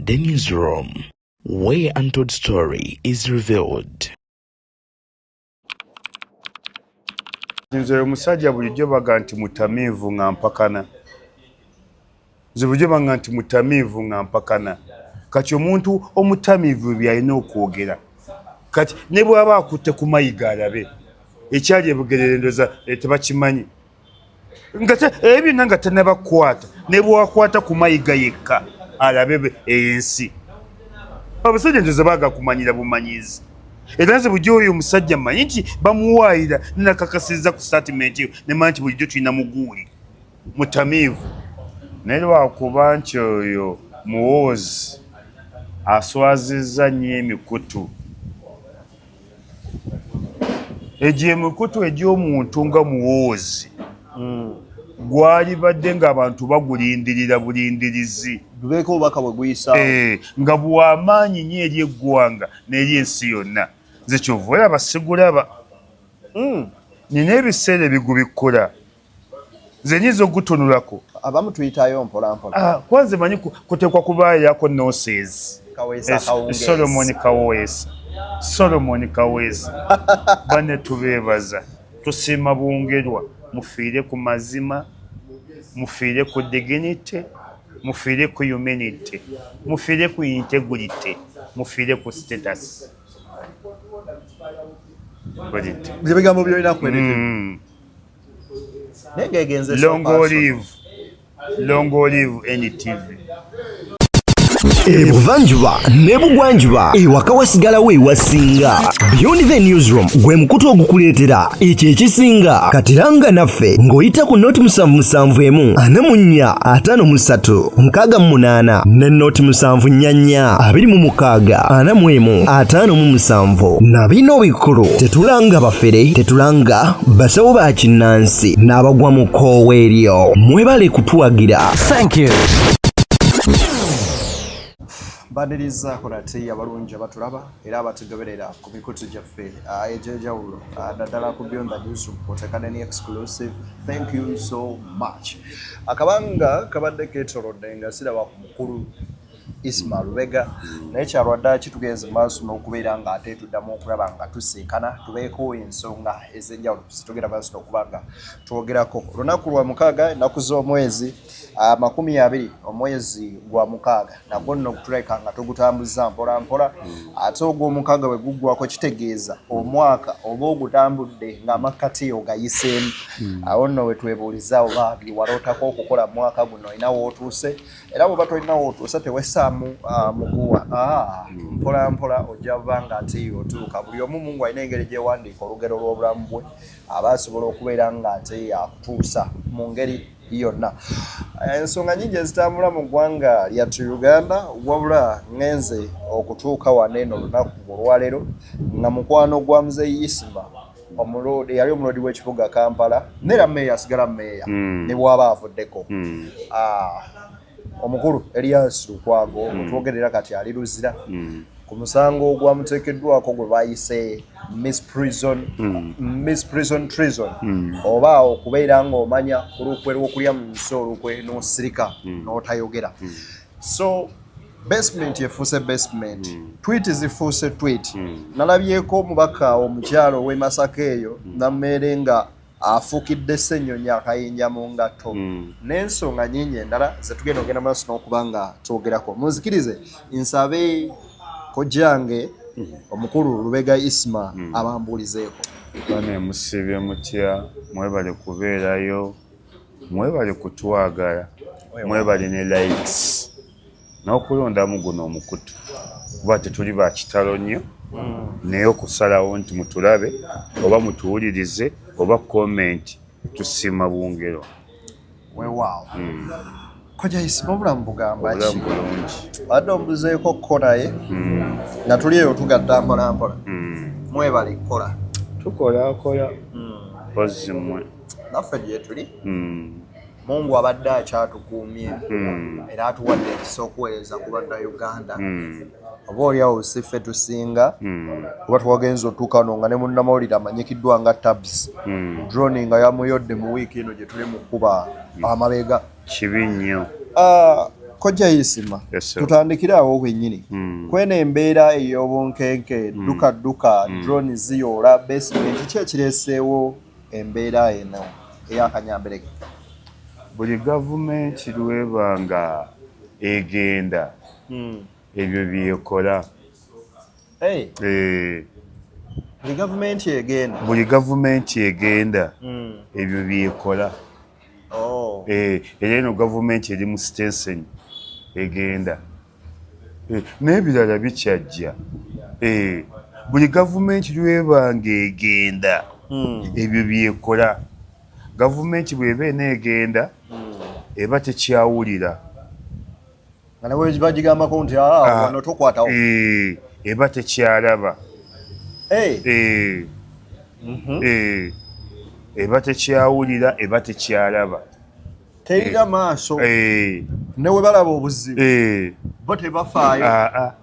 Beyond the Newsroom, where untold story is revealed. Nze omusajja bulijjo baga nti mutamiivu nga mpakana. Nze bulijjo baga nti mutamiivu nga mpakana. Kati omuntu omutamiivu byalina okwogera. Kati ne bw'aba akutte ku mayiga alabe ekyali ebugerere ndoza eh, tebakimanyi. Nga ebyo byonna nga tannabakukwata ne bw'akwata ku mayiga yekka alabe ensi. Abasajja ndoza baaga kumanyira bumanyizi. Era nze bulijjo oyo omusajja mmanyi nti bamuwaayira nakakasizza ku sitatimenti eyo ne manya nti bulijjo tulina muguuli mutamiivu. Naye lwakuba nti oyo Muhoozi aswazizza nnyo emikutu. Egyo emikutu egy'omuntu nga Muhoozi gwalibadde ng'abantu bagulindirira bulindirizi. Gubeeko obubaka bwe guyisaawo. Eh, nga bw'amaanyi nnyo eri eggwanga n'eri ensi yonna. Nze ky'ova olaba sigulaba. Nina ebiseera ebigubikkula. Nze nyinza okugutunulako. Abamu tuyitayo mpola mpola. Ah, kwanze manyi kuteekwa kubaayako nonsense. Kaweesa akawungeezi. Solomon Kaweesa. Solomon Kaweesa. Banne tubeebaza. Tusiima bungerwa. Mufiire ku mazima, mufiire ku dignity, mufiire ku humanity, mufiire ku integrity, mufiire ku status. Bye bigambo by'olina ku Naye ng'egenze so Long Olive, Long Olive NTV. Ebuvanjuba n'ebugwanjuba ewaka wasigalawo ewasinga. Beyond the Newsroom gwe mukutu ogukuleetera ekyo ekisinga. Kati langa naffe ng'oyita ku noti musanvu musanvu emu ana mu nnya ataano mu ssatu nkaaga mu munaana ne noti musanvu nnya nnya abiri mu mukaaga ana mu emu ataano mu musanvu. Na bino bikulu tetulanga bafere, tetulanga basawo ba kinnansi n'abagwa mu kkoowa eryo. Mwebale kutuwagira. Thank you. Mbanirizaako nate abalungi abatulaba era abatugoberera ku mikutu gyaffe egy'enjawulo naddala ku Beyond the Newsroom kw'oteeka ne exclusive. Thank you so much. Akabanga kabadde keetolodde nga siraba ku mukulu Isma Lubega naye kyalwaddaaki tugenze maaso n'okubeera nga ate tuddamu okulaba nga tusinkana tubeeko ensonga ez'enjawulo zitugenda maaso n'okuba nga twogerako. Olunaku lwa mukaaga ennaku z'omwezi 20 omwezi gwa mukaaga nagwo nno tulabika nga tugutambuzza mpola mpola ate ogw'omukaaga bwe guggwako kitegeeza omwaka oba ogutambudde ng'amakkati ogayiseemu. Awo nno we twebuuliza oba bye walootako okukola mu mwaka guno olina w'otuuse era bw'oba tolina w'otuuse tewessaamu muguwa mpola mpola ojja kuba nga ate otuuka. Buli omu Mungu alina engeri gy'ewandiika olugero lw'obulamu bwe aba asobola okubeera nga ate akutuusa mu ngeri yonna. Ensonga nyingi ezitambula mu ggwanga lyattu Uganda wabula ngenze okutuuka wano eno olunaku olwaleero nga mukwano gwa Muzeeyi Isma eyali omuloodi w'ekibuga Kampala neera meeya asigala meeya ne bw'aba avuddeko. Omukulu Elias Lukwago otwogerera kati ali Luzira ku musango ogwamuteekeddwako gwe bayise Miss Prison, Miss Prison Treason oba okubeera ng'omanya olukwe lw'okulya mu nsi olukwe n'osirika n'otayogera. So basement efuuse basement, tweet zifuuse tweet. Nalabyeko omubaka omukyalo ow'e Masaka eyo Nammeere nga afuukidde Ssennyonyi akayinja mu ngatto n'ensonga nnyingi endala ze tugenda okugenda maaso n'okuba nga twogerako. Munzikirize nsabe kojjange omukulu Lubega Isma abambuulizeeko. Bane musiibye mutya, mwebale kubeerayo, mwebale kutwagala, mwebale ne likes n'okulondamu guno omukutu kuba tetuli ba kitalo nnyo naye okusalawo nti mutulabe oba mutuwulirize oba comment tusiima bungero. Weewaawo. Kojja Isma obulamu bugamba ki? Obulamu bulungi. Badde ombuzeeko ko naye nga tuli eyo tugatta mpola mpola. Mwebale kukola. Tukolaakola mpozzi mmwe. Naffe gye tuli. Mungu abadde akyatukuumye era atuwadde ekisa okuweereza ku Bannayuganda. Oba oli awo si ffe tusinga kuba twagenze otuuka wano nga ne munnamawulire amanyikiddwa nga Tabs drone nga yamuyodde mu wiiki eno gye tuli mu kkuba amabega. Kibi nnyo. Kojja Isima, Yes, sir. tutandikire awo wennyini kweno embeera ey'obunkenke, dduka dduka, drone ziyoola basement, ki ekireeseewo embeera eno ey'akanyamberege? Buli gavumenti lweba nga egenda, ebyo byekola. Hey, Eh, buli gavumenti egenda. Buli gavumenti egenda, ebyo byekola. Oh. Eh, era eno gavumenti eri mu sitenseni egenda. Eh, n'ebirala bikyajja. Eh, buli gavumenti lwebanga egenda, ebyo byekola. Gavumenti bw'eba eneegenda, eba tekyawulira. Nga nawe bagigambako nti "Ah, Ah, wano tokwatawo." Eh, eba tekyalaba. Hey. Eh, eh, eba tekyawulira, eba tekyalaba. Terina maaso. Eh, ne we balaba obuzibu eh, bo tebafaayo. Ah, ah.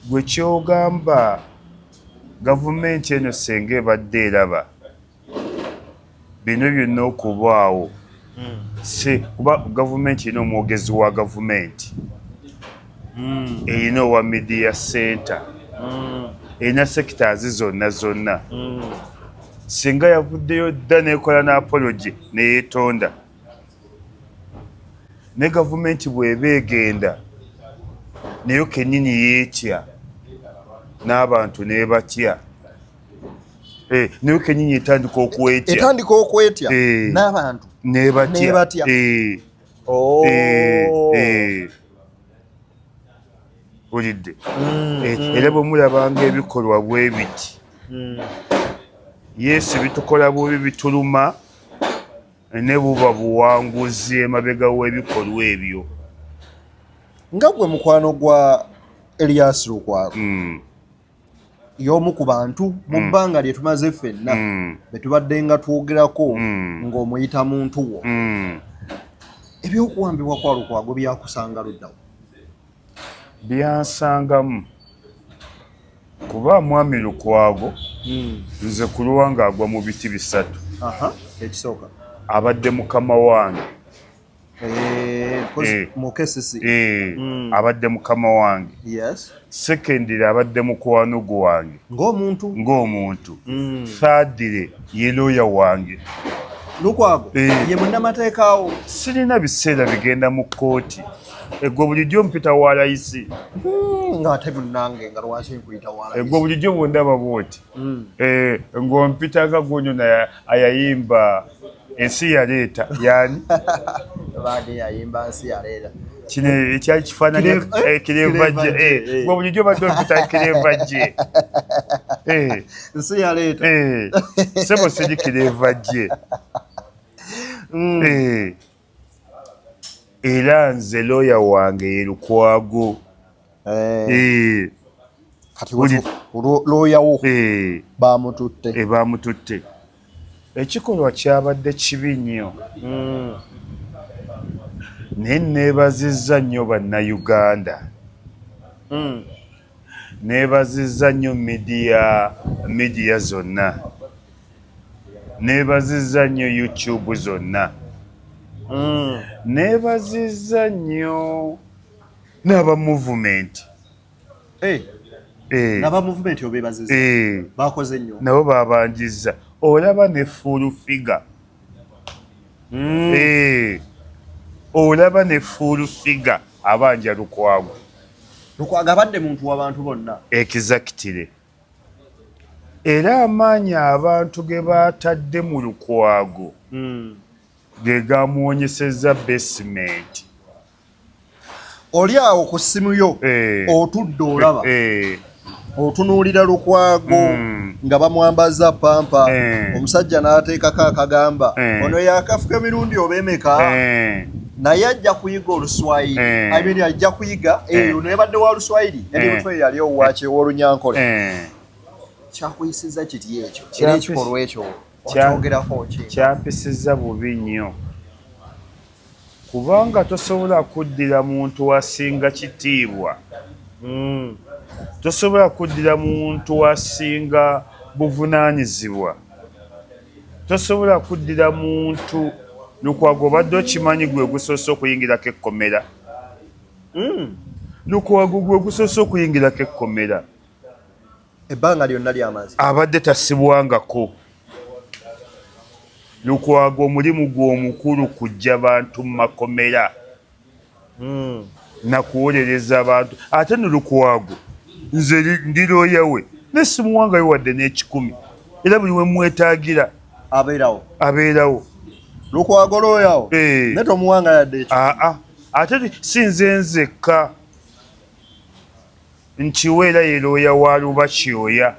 Gwe kyogamba gavumenti eno senga ebadde eraba bino byonna okubaawo, si kuba gavumenti erina omwogezi wa gavumenti, erina owa media center, erina sectors zonna zonna, singa yavuddeyo dda nekola n'apology neyeetonda. Ne gavumenti bw'eba egenda, nayo kennyini yeetya n'abantu nebatya. Eh, nayo kennyini etandika okwetya. Etandika okwetya. Eh. N'abantu nebatya. Nebatya. Eh, Oh. eh, eh. Olidde. Eh, era bwe mulabanga ebikolwa bwe biti, yesu bitukola bubi, bituluma, ne buba buwanguzi emabega w'ebikolwa ebyo. Nga gwe mukwano gwa Elias Lukwago, y'omu ku bantu mu bbanga lye tumaze ffenna be tubadde nga twogerako ng'omuyita muntu wo, ebyokuwambibwa kwa Lukwago byakusanga luddawo? Byansangamu kuba mwami Lukwago nze ku lwange agwa mu biti bisatu. Aha, ekisooka. Abadde mukama wange. Eh, Eh. mu KCC. Eh, abadde mukama wange. Secondly, abadde mukwano gwange. Ng'omuntu. Ng'omuntu. Thirdly, ye looya wange. Lukwago? Eh. Ye munnamateekaawo? Sirina biseera bigenda mu kkooti. Egwe bulijjo mpita wa layisi. Ng'ate munnange nga lwaki nkuyita wa? Egwe bulijjo bwondaba bwoti, eh, ng'ompita nga gunyo naye ayayimba ensi yaleeta yani. Baadi yayimba nsi yaleera? Kino ekyali kifaananya eh, Clever Clever J. J, Eh, eh. gwe bulijjo obadde ompita Clever J. Eh, Nsi yaleeta. Eh, sebo siri Clever J. Eh, era nze looya wange ye Lukwago. Eh, Eh, kati looyawo eh, bamututte. Eh, bamututte. Ekikolwa kyabadde kibi nnyo, naye neebazizza nnyo Bannayuganda, neebazizza nnyo media zonna, neebazizza nnyo YouTube zonna, neebazizza nnyo n'aba movement. Eh, Eh, n'aba movement obeebaziza? Eh, Bakoze nnyo. Nabo babanjizza. Olaba ne Full Figure. Eh, olaba ne Full Figure abanja Lukwago. Lukwago abadde muntu w'abantu bonna. Exactly. Era amaanyi abantu ge baatadde mu Lukwago ge gamuwonyesezza basement. Oli awo ku ssimu yo, Eh. otudde olaba, Eh, otunuulira Lukwago nga bamwambaza pampa, Eh. omusajja n'ateekako akagamba, Eh. ono yakafuka emirundi oba emeka, naye ajja kuyiga Oluswayiri. Eh. I mean, ajja kuyiga. Eh. Ono yabadde wa Luswayiri, Eh. mutwe yali owaki ow'Olunyankole. Eh. Kyakuyisiza kiti ekyo era ekikolwa ekyo okyogerako ki? Kyampisizza bubi nnyo, kubanga tosobola kuddira muntu asinga kitiibwa, tosobola kuddira muntu asinga buvunaanyizibwa, tosobola kuddira muntu. Lukwago obadde okimanyi gwe gusoose okuyingirako ekkomera? Lukwago gwe gusoose okuyingirako ekkomera. Ebbanga lyonna lyamaze abadde tasibwangako. Lukwago omulimu gwe omukulu kujja bantu mu makomera nakuwolereza abantu. Ate no Lukwago nze ndi looya we naye simuwangayo wadde n'ekikumi, era buli we mwetaagira abeerawo. Abeerawo. Lukwago looyawo Eh. naye tomuwanga yadde ekyo. Aa, ate si nze nzekka nkiwa, era ye looya wa Luba Kyoya,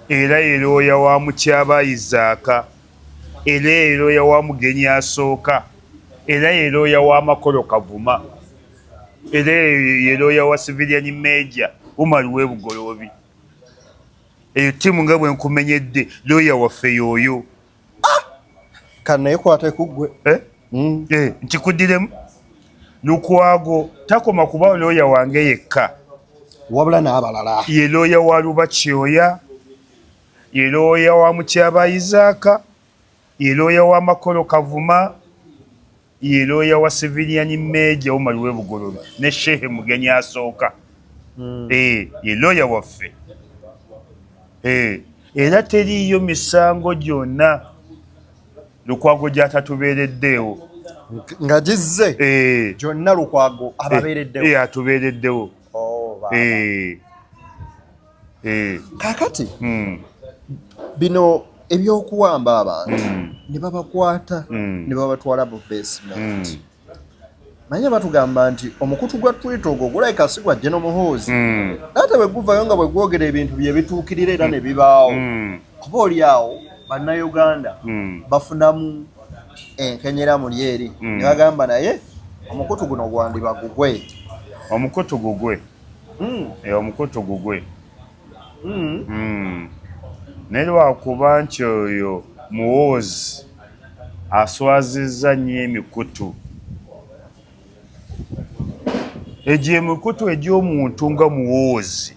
era ye looya wa Mutyaba Isaaka, era ye looya wa Mugenyi Asooka, era ye looya wa Makolo Kavuma, era ye looya wa civilian major Umar Webugoloobi. Eyo ttiimu nga bwe nkumenyedde, looya waffe y'oyo. Kaneekwate ku ggwe. Eh? Eh, nkikuddiremu, Lukwago takoma kuba looya wange yekka, wabula n'abalala. Ye looya wa Luba Kyoya, ye looya wa Mutyaba Isaaka, ye looya wa Makolo Kavuma, ye looya wa civilian major Umar Webugoloobi ne Shehe Mugenyi Asooka. Eh, ye looya waffe. Eh, era teriiyo misango gyonna Lukwago gy'atatubeereddeewo. Nga gizze gyonna Lukwago ababeereddewo. Eh, atubeereddewo. Oh, baaba. Kaakati bino ebyokuwamba abantu ne babakwata ne babatwala mu basement, manye batugamba nti omukutu gwa Twitter ogwo gulabika si gwa General Muhoozi, naye bwe guvayo nga bwe gwogera ebintu bye bituukirira era ne bibaawo, kuba oli awo Bannayuganda bafunamu enkenyera muli eri ne bagamba naye omukutu guno gwandiba gugwe. Omukutu gugwe. Eh, omukutu gugwe. Naye lwakuba nti oyo Muhoozi aswazizza nnyo emikutu egyo, emikutu egy'omuntu nga Muhoozi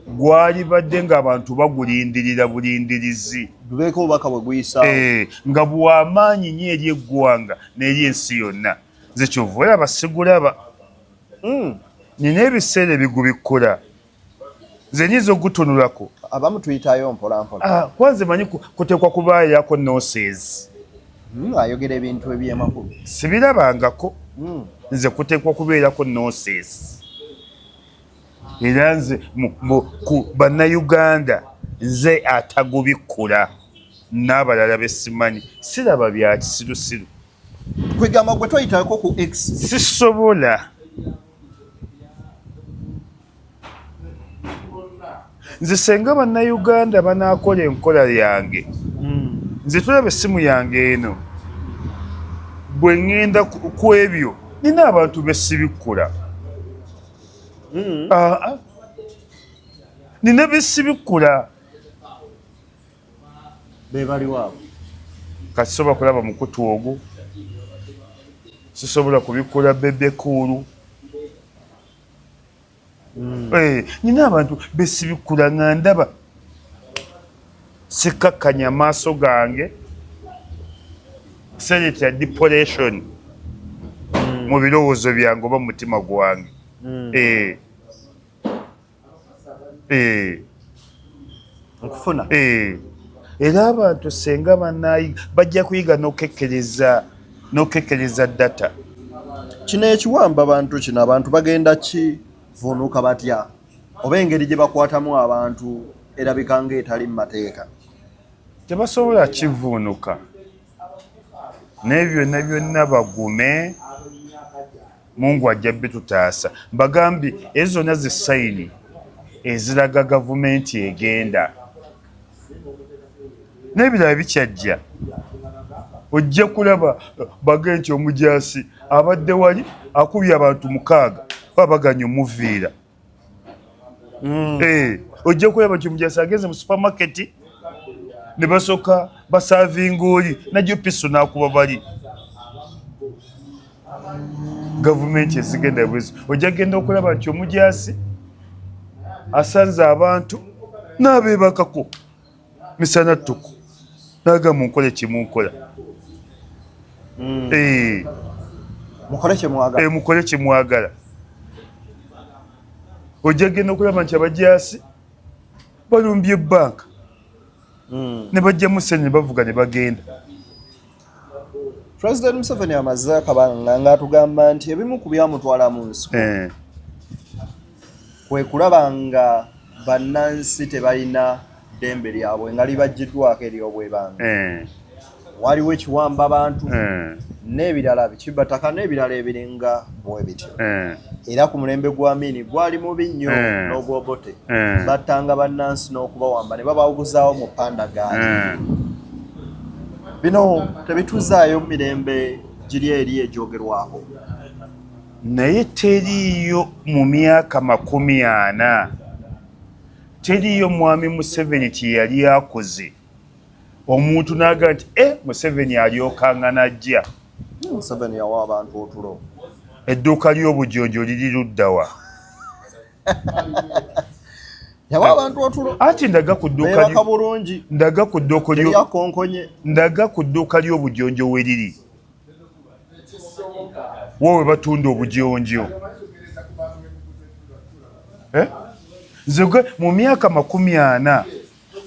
gwali badde ng'abantu bagulindirira bulindirizi gubeeko obubaka bwe guyisaawo. Eh, nga bw'amaanyi nnyo eri eggwanga n'eri ensi yonna. Nze kyova olaba sigulaba. Nina ebiseera ebigubikkula, nze nyinza okugutunulako. Abamu tuyitayo mpola mpola. Ah, kwanze manyi kuteekwa kubaayako nonsense. Ayogera ebintu ebyemakulu. Sibirabangako. Nze kuteekwa kubeerako nonsense, era nze ku Bannayuganda nze atagubikkula, n'abalala besimanyi, siraba bya kisirusiru. Kwegamba gwe toyitako ku X? Sisobola. Nze senga Bannayuganda banaakola enkola yange, nze tulaba essimu yange eno bwe ŋŋenda ku ebyo, nina abantu besibikkula. Aa, nina besibikkula. Be baliwo abo? Kati sobola kulaba mukutu ogwo, sisobola kubikkula Bebe Cool. Eh, nina abantu besibikkula nga ndaba sikkakkanya amaaso gange, seretya depression mu birowoozo byange oba mu mutima gwange. Eh. Eh. Nkufuna. Eh. Era abantu senga banayi bajja kuyiga n'okekkereza data. Kino ekiwamba bantu kino, abantu bagenda kivuunuka batya, oba engeri gye bakwatamu abantu erabika ng'etali mu mateeka? Tebasobola kivuunuka, naye byonna byonna bagume, Mungu ajja bitutaasa. Mbagambye, ezo zonna ze sign eziraga gavumenti egenda, n'ebirala bikyajja. Ojja kulaba bage nti omujaasi abadde wali akubye abantu 6, babaganya omuviira. Eh, ojja kulaba nti omujaasi agenze mu supermarket ne basooka basavinga oli najjo piso n'akuba bali. Gavumenti ezigenda bwezi, ojja genda okulaba nti omujaasi asanze abantu n'abeebakako misana ttuku, naga munkole kimunkola. Eh. Mukole kye mwagala. Eh, mukole kye mwagala. Ojja genda okulaba nti abajaasi balumbye banka ne bajjamu ssente ne bavuga ne bagenda. President Museveni amaze akabanga ng'atugamba nti ebimu ku byamutwala mu nsiko kwe kulaba nga bannansi tebalina ddembe lyabwe nga libajjiddwako ery'obwebanga. Waliwo ekiwamba bantu n'ebirala bikibataka n'ebirala ebiringa bwe bityo. Era ku mulembe gwa Amini gwali mubi nnyo n'ogw'Obote. Battanga bannansi n'okubawamba ne babawuguzaawo mu pandagaali. Bino tebituzaayo mirembe giri eri egyogerwako. Naye teriiyo mu myaka 40 teriiyo mwami Museveni kye yali akoze omuntu n'agamba nti Museveni alyokanga n'ajja. Museveni yawa abantu otulo. Edduuka ly'obujonjo liri ludda wa? Yawa abantu otulo. Anti ndaga ku dduuka Beebaka bulungi. Ndaga ku dduuka lyo Teryakonkonye. Ndaga ku dduuka ly'obujonjo we liri. Wo we batunda obujonjo. Nze gwe mu myaka 40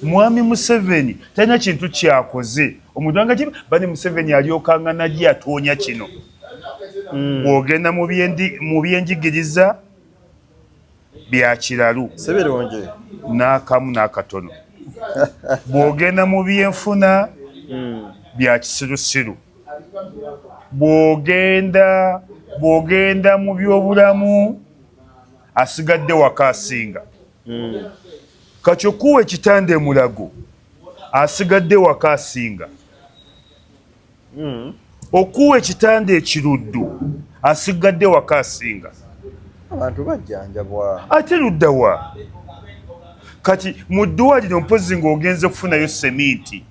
Mwami Museveni talina kintu kyakoze. Omuntu anga kiba bani Museveni alyokanga najja atoonya kino. Bw'ogenda mu byenjigiriza bya kiralu. Si birungi. N'akamu n'akatono. Bw'ogenda mu byenfuna bya kisirusiru. Bw'ogenda mu byobulamu asigadde waka asinga. Kati okuwa ekitanda e Mulago asigadde waka asinga. Okuwa ekitanda e Kiruddu asigadde waka asinga. Abantu bajjanjabwa. Ate ludda wa? Kati mu ddwaliro mpozzi ng'ogenze kufunayo seminti.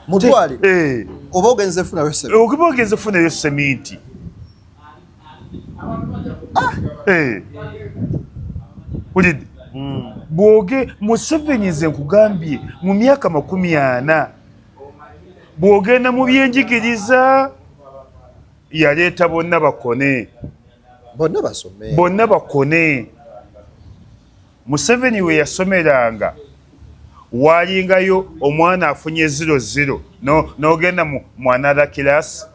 Mu ddwaliro? Oba ogenze kufunayo seminti? Oba ogenze kufunayo seminti. Ulidde? Bw'oge Museveni nze nkugambye mu myaka 40 bw'ogenda mu byenjigiriza yaleeta bonna bakone. Bonna basome. Bonna bakone. Museveni we yasomeranga waalingayo omwana afunye 0-0 n'ogenda mu another class.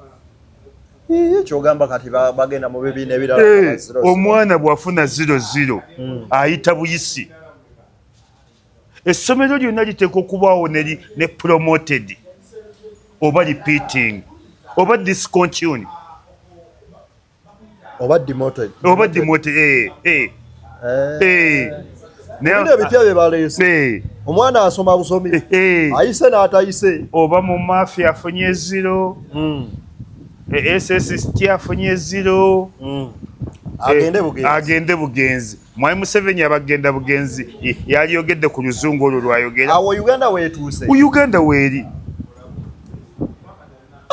Kyogamba kati bagenda mu bibiina ebirala. Omwana bw'afuna 0-0 ayita buyisi. Essomero lyonna liteekwa okubaawo ne promoted oba repeating oba discontinue. Oba demoted. Oba demoted, Bino ebipya bye baleese. Omwana asoma busomi. Ayise n'atayise. Oba mu mafia afunye 0. SST afunye 0. Agende bugenzi. Agende bugenzi. Mwami Museveni abagenda bugenzi yaliyogedde ku luzungu olwo lwayogera. Awo Uganda weetuuse. Uganda weeri.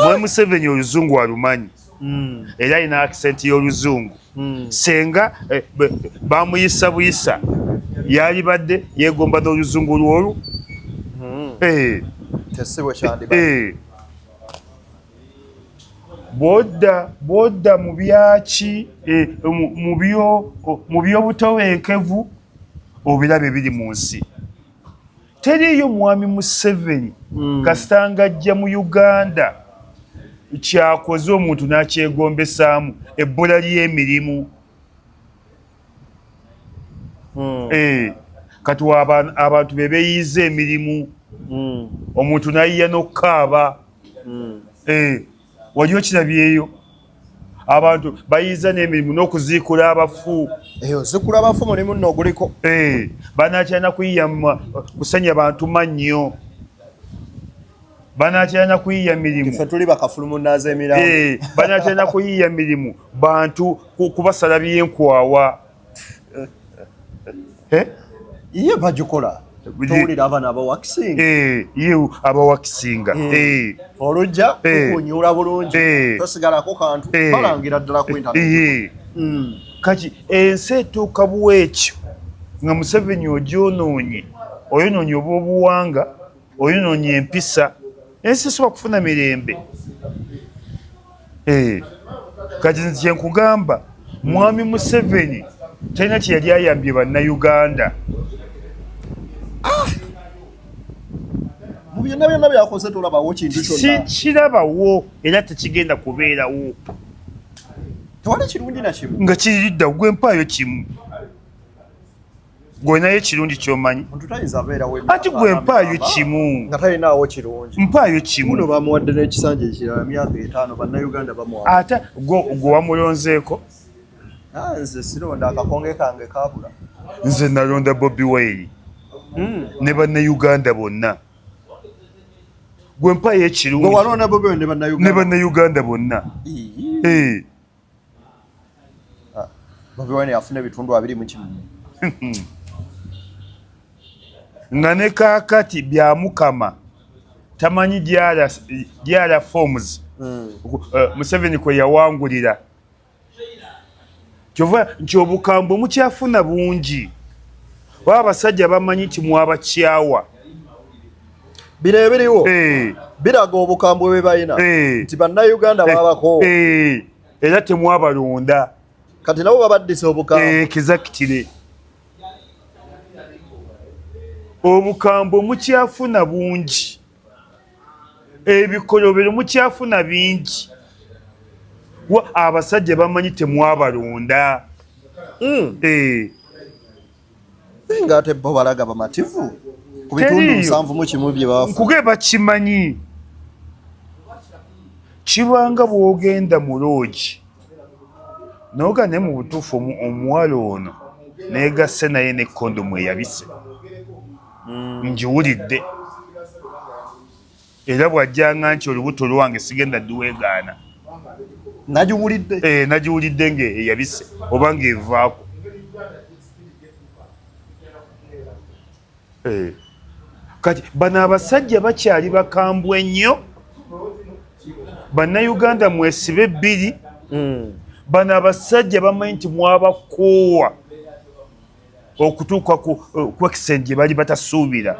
Mwami Museveni oluzungu alumanyi. Era alina accent y'oluzungu. Senga bamuyisa buyisa yalibadde yeegomba n'oluzungu lw'olu. Tesi bwe kyandibadde. Bw'odda mu byaki, mu by'obutebenkevu obiraba ebiri mu nsi. Teriiyo Mwami Museveni kasita ng'ajja mu Uganda kyakoze omuntu n'akyegombesaamu ebbula ly'emirimu. Kati abantu be beeyiiza emirimu. Omuntu n'ayiiya n'okukaaba. Wali okirabyeyo? Abantu bayiiza n'emirimu n'okuziikula abafu. Oziikula abafu mulimu nno oguliko. Banakyalina kuyiiya kusenya bantu mannyo. Banakyalina kuyiiya mirimu. Ffe tuli bakafulu mu nnaaza emirambo. Banakyalina kuyiiya mirimu bantu kubasala byenkwawa. Ye bagikola. Towulira abaana abawakisinga. Ye abawakisinga. Olujja kukunyula bulungi. Tosigalako kantu. Balangira ddala ku internet. Kati ensi etuuka bw'ekyo nga Museveni ogyonoonye, oyonoonye obw'obuwanga. Oyonoonye empisa. Ensi esobola kufuna mirembe. Eh, kati nze kyenkugamba, Mwami Museveni talina kye yali ayambye Bannayuganda. Mu byonna byonna byakoze tolabawo kintu kyonna. Sikirabawo era tekigenda kubeerawo. Tewali kirungi na kimu. Nga kiridda gwe mpaayo kimu. Gwe ekirungi kyomanyi. Omuntu tayinza abeerawo Ati gwe mpaayo kimu. Nga talinaawo kirungi. Mpaayo kimu. Muno bamuwadde n'ekisanja ekirala myaka 5 Bannayuganda bamuwa. Ate gwe wamulonzeeko? Nze sironda, akakonge kange kabula. Nze nalonda Bobi Wine ne Bannayuganda bonna. Gwe mpaayo ekirungi. Gwe walonda Bobi Wine ne Bannayuganda? Ne Bannayuganda bonna. Eh. Ah, Bobi Wine yafuna ebitundu 21. Nga ne kaakati bya Mukama tamanyi gyala forms Museveni kwe yawangulira. Kyova nti obukambwe mukyafuna bungi. Oba abasajja bamanyi nti mwabakyawa. Bino ebiriwo biraga obukambwe bwe balina nti Bannayuganda babako. Era temwabalonda. Kati nabo babaddisa obukambwe. Exactly. Obukambwe mukyafuna bungi. Ebikolobero mukyafuna bingi. Abasajja bamanyi temwabalonda. Nga ate bo balaga bamativu ku bitundu 71 bye bafa. Nkuge bakimanyi. Kibanga bw'ogenda mu loogi n'oga naye mu butuufu omuwala ono neegasse naye ne kondomu eyabise. Ngiwulidde. Era bw'ajjanga nti olubuto lwange sigenda dduweegaana. Nagiwulidde? Nagiwulidde ng'eyabise oba ng'evaako. Kati bano abasajja bakyali bakambwe nnyo. Bannayuganda mwesibe bbiri. Bano abasajja bamanyi nti mwabakoowa okutuuka ku extent gye bali batasuubira.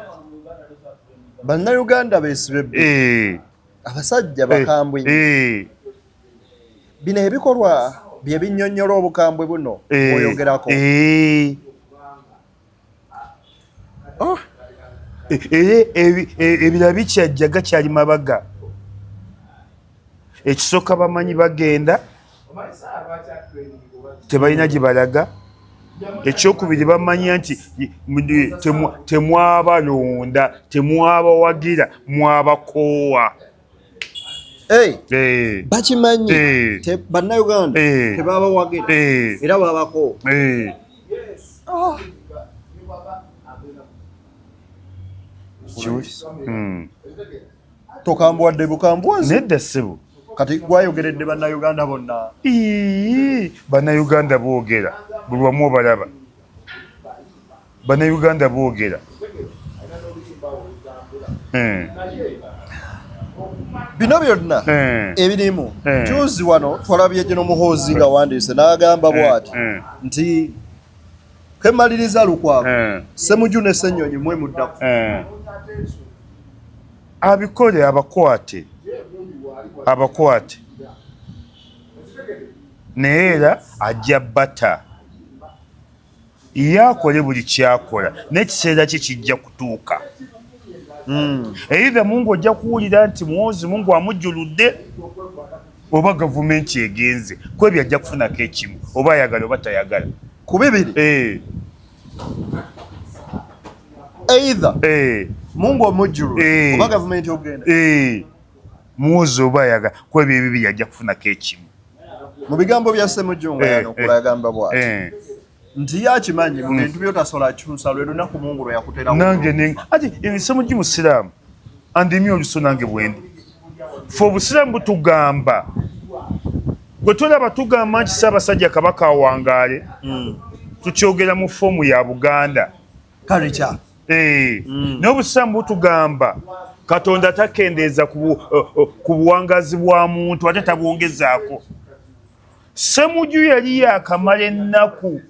Bannayuganda beesibe bbiri. Abasajja bakambwe nnyo. Bino ebikolwa bye binnyonnyola obukambwe buno bw'oyogerako. Era ebirala bikyajja gakyali mabaga. Ekisooka bamanyi bagenda tebalina gye balaga. Ekyokubiri bamanya nti temwabalonda, temwabawagira, mwabakoowa. Bakimanyi Bannayuganda tebabawagira era babakoowa. Tokambwadde bukambwazi? Nedda ssebo. Kati gwayogeredde Bannayuganda bonna. Bannayuganda boogera buli wamu obalaba. Bannayuganda boogera. Bino byonna ebirimu juzi wano twalabye General Muhoozi nga wandiise n'agamba bw'ati nti kemaliriza Lukwago, Ssemuju ne Ssenyonyi mwe muddako. Abikole abakwate, abakwate naye era ajja bata. Ye akole buli kyakola n'ekiseera kye kijja kutuuka. Either Mungu ojja kuwulira nti Muhoozi Mungu amujjuludde oba gavumenti egenze kwebyo ajja kufunako ekimu oba ayagala oba tayagala. Ku bibiri. Either Mungu omujjulule oba gavumenti ogenda. Muhoozi oba ayagala kwebyo ebibiri ajja kufunako ekimu. Mu bigambo bya Ssemujju nga yanukula yagamba bw'ati nti ye akimanyi mu bintu by'otasobola kyusa lwe lunaku Mungu lwe yakuterawo. Nange ati Ssemujju musiraamu andimye oluso nange bwendi. Ffe obusiraamu butugamba gwe tolaba tugamba nti Ssaabasajja Kabaka awangaale, tukyogera mu foomu ya Buganda. Culture. Naye obusiraamu butugamba Katonda takendeeza ku buwangazi bwa muntu ate tabwongezaako. Ssemujju yali yakamala ennaku,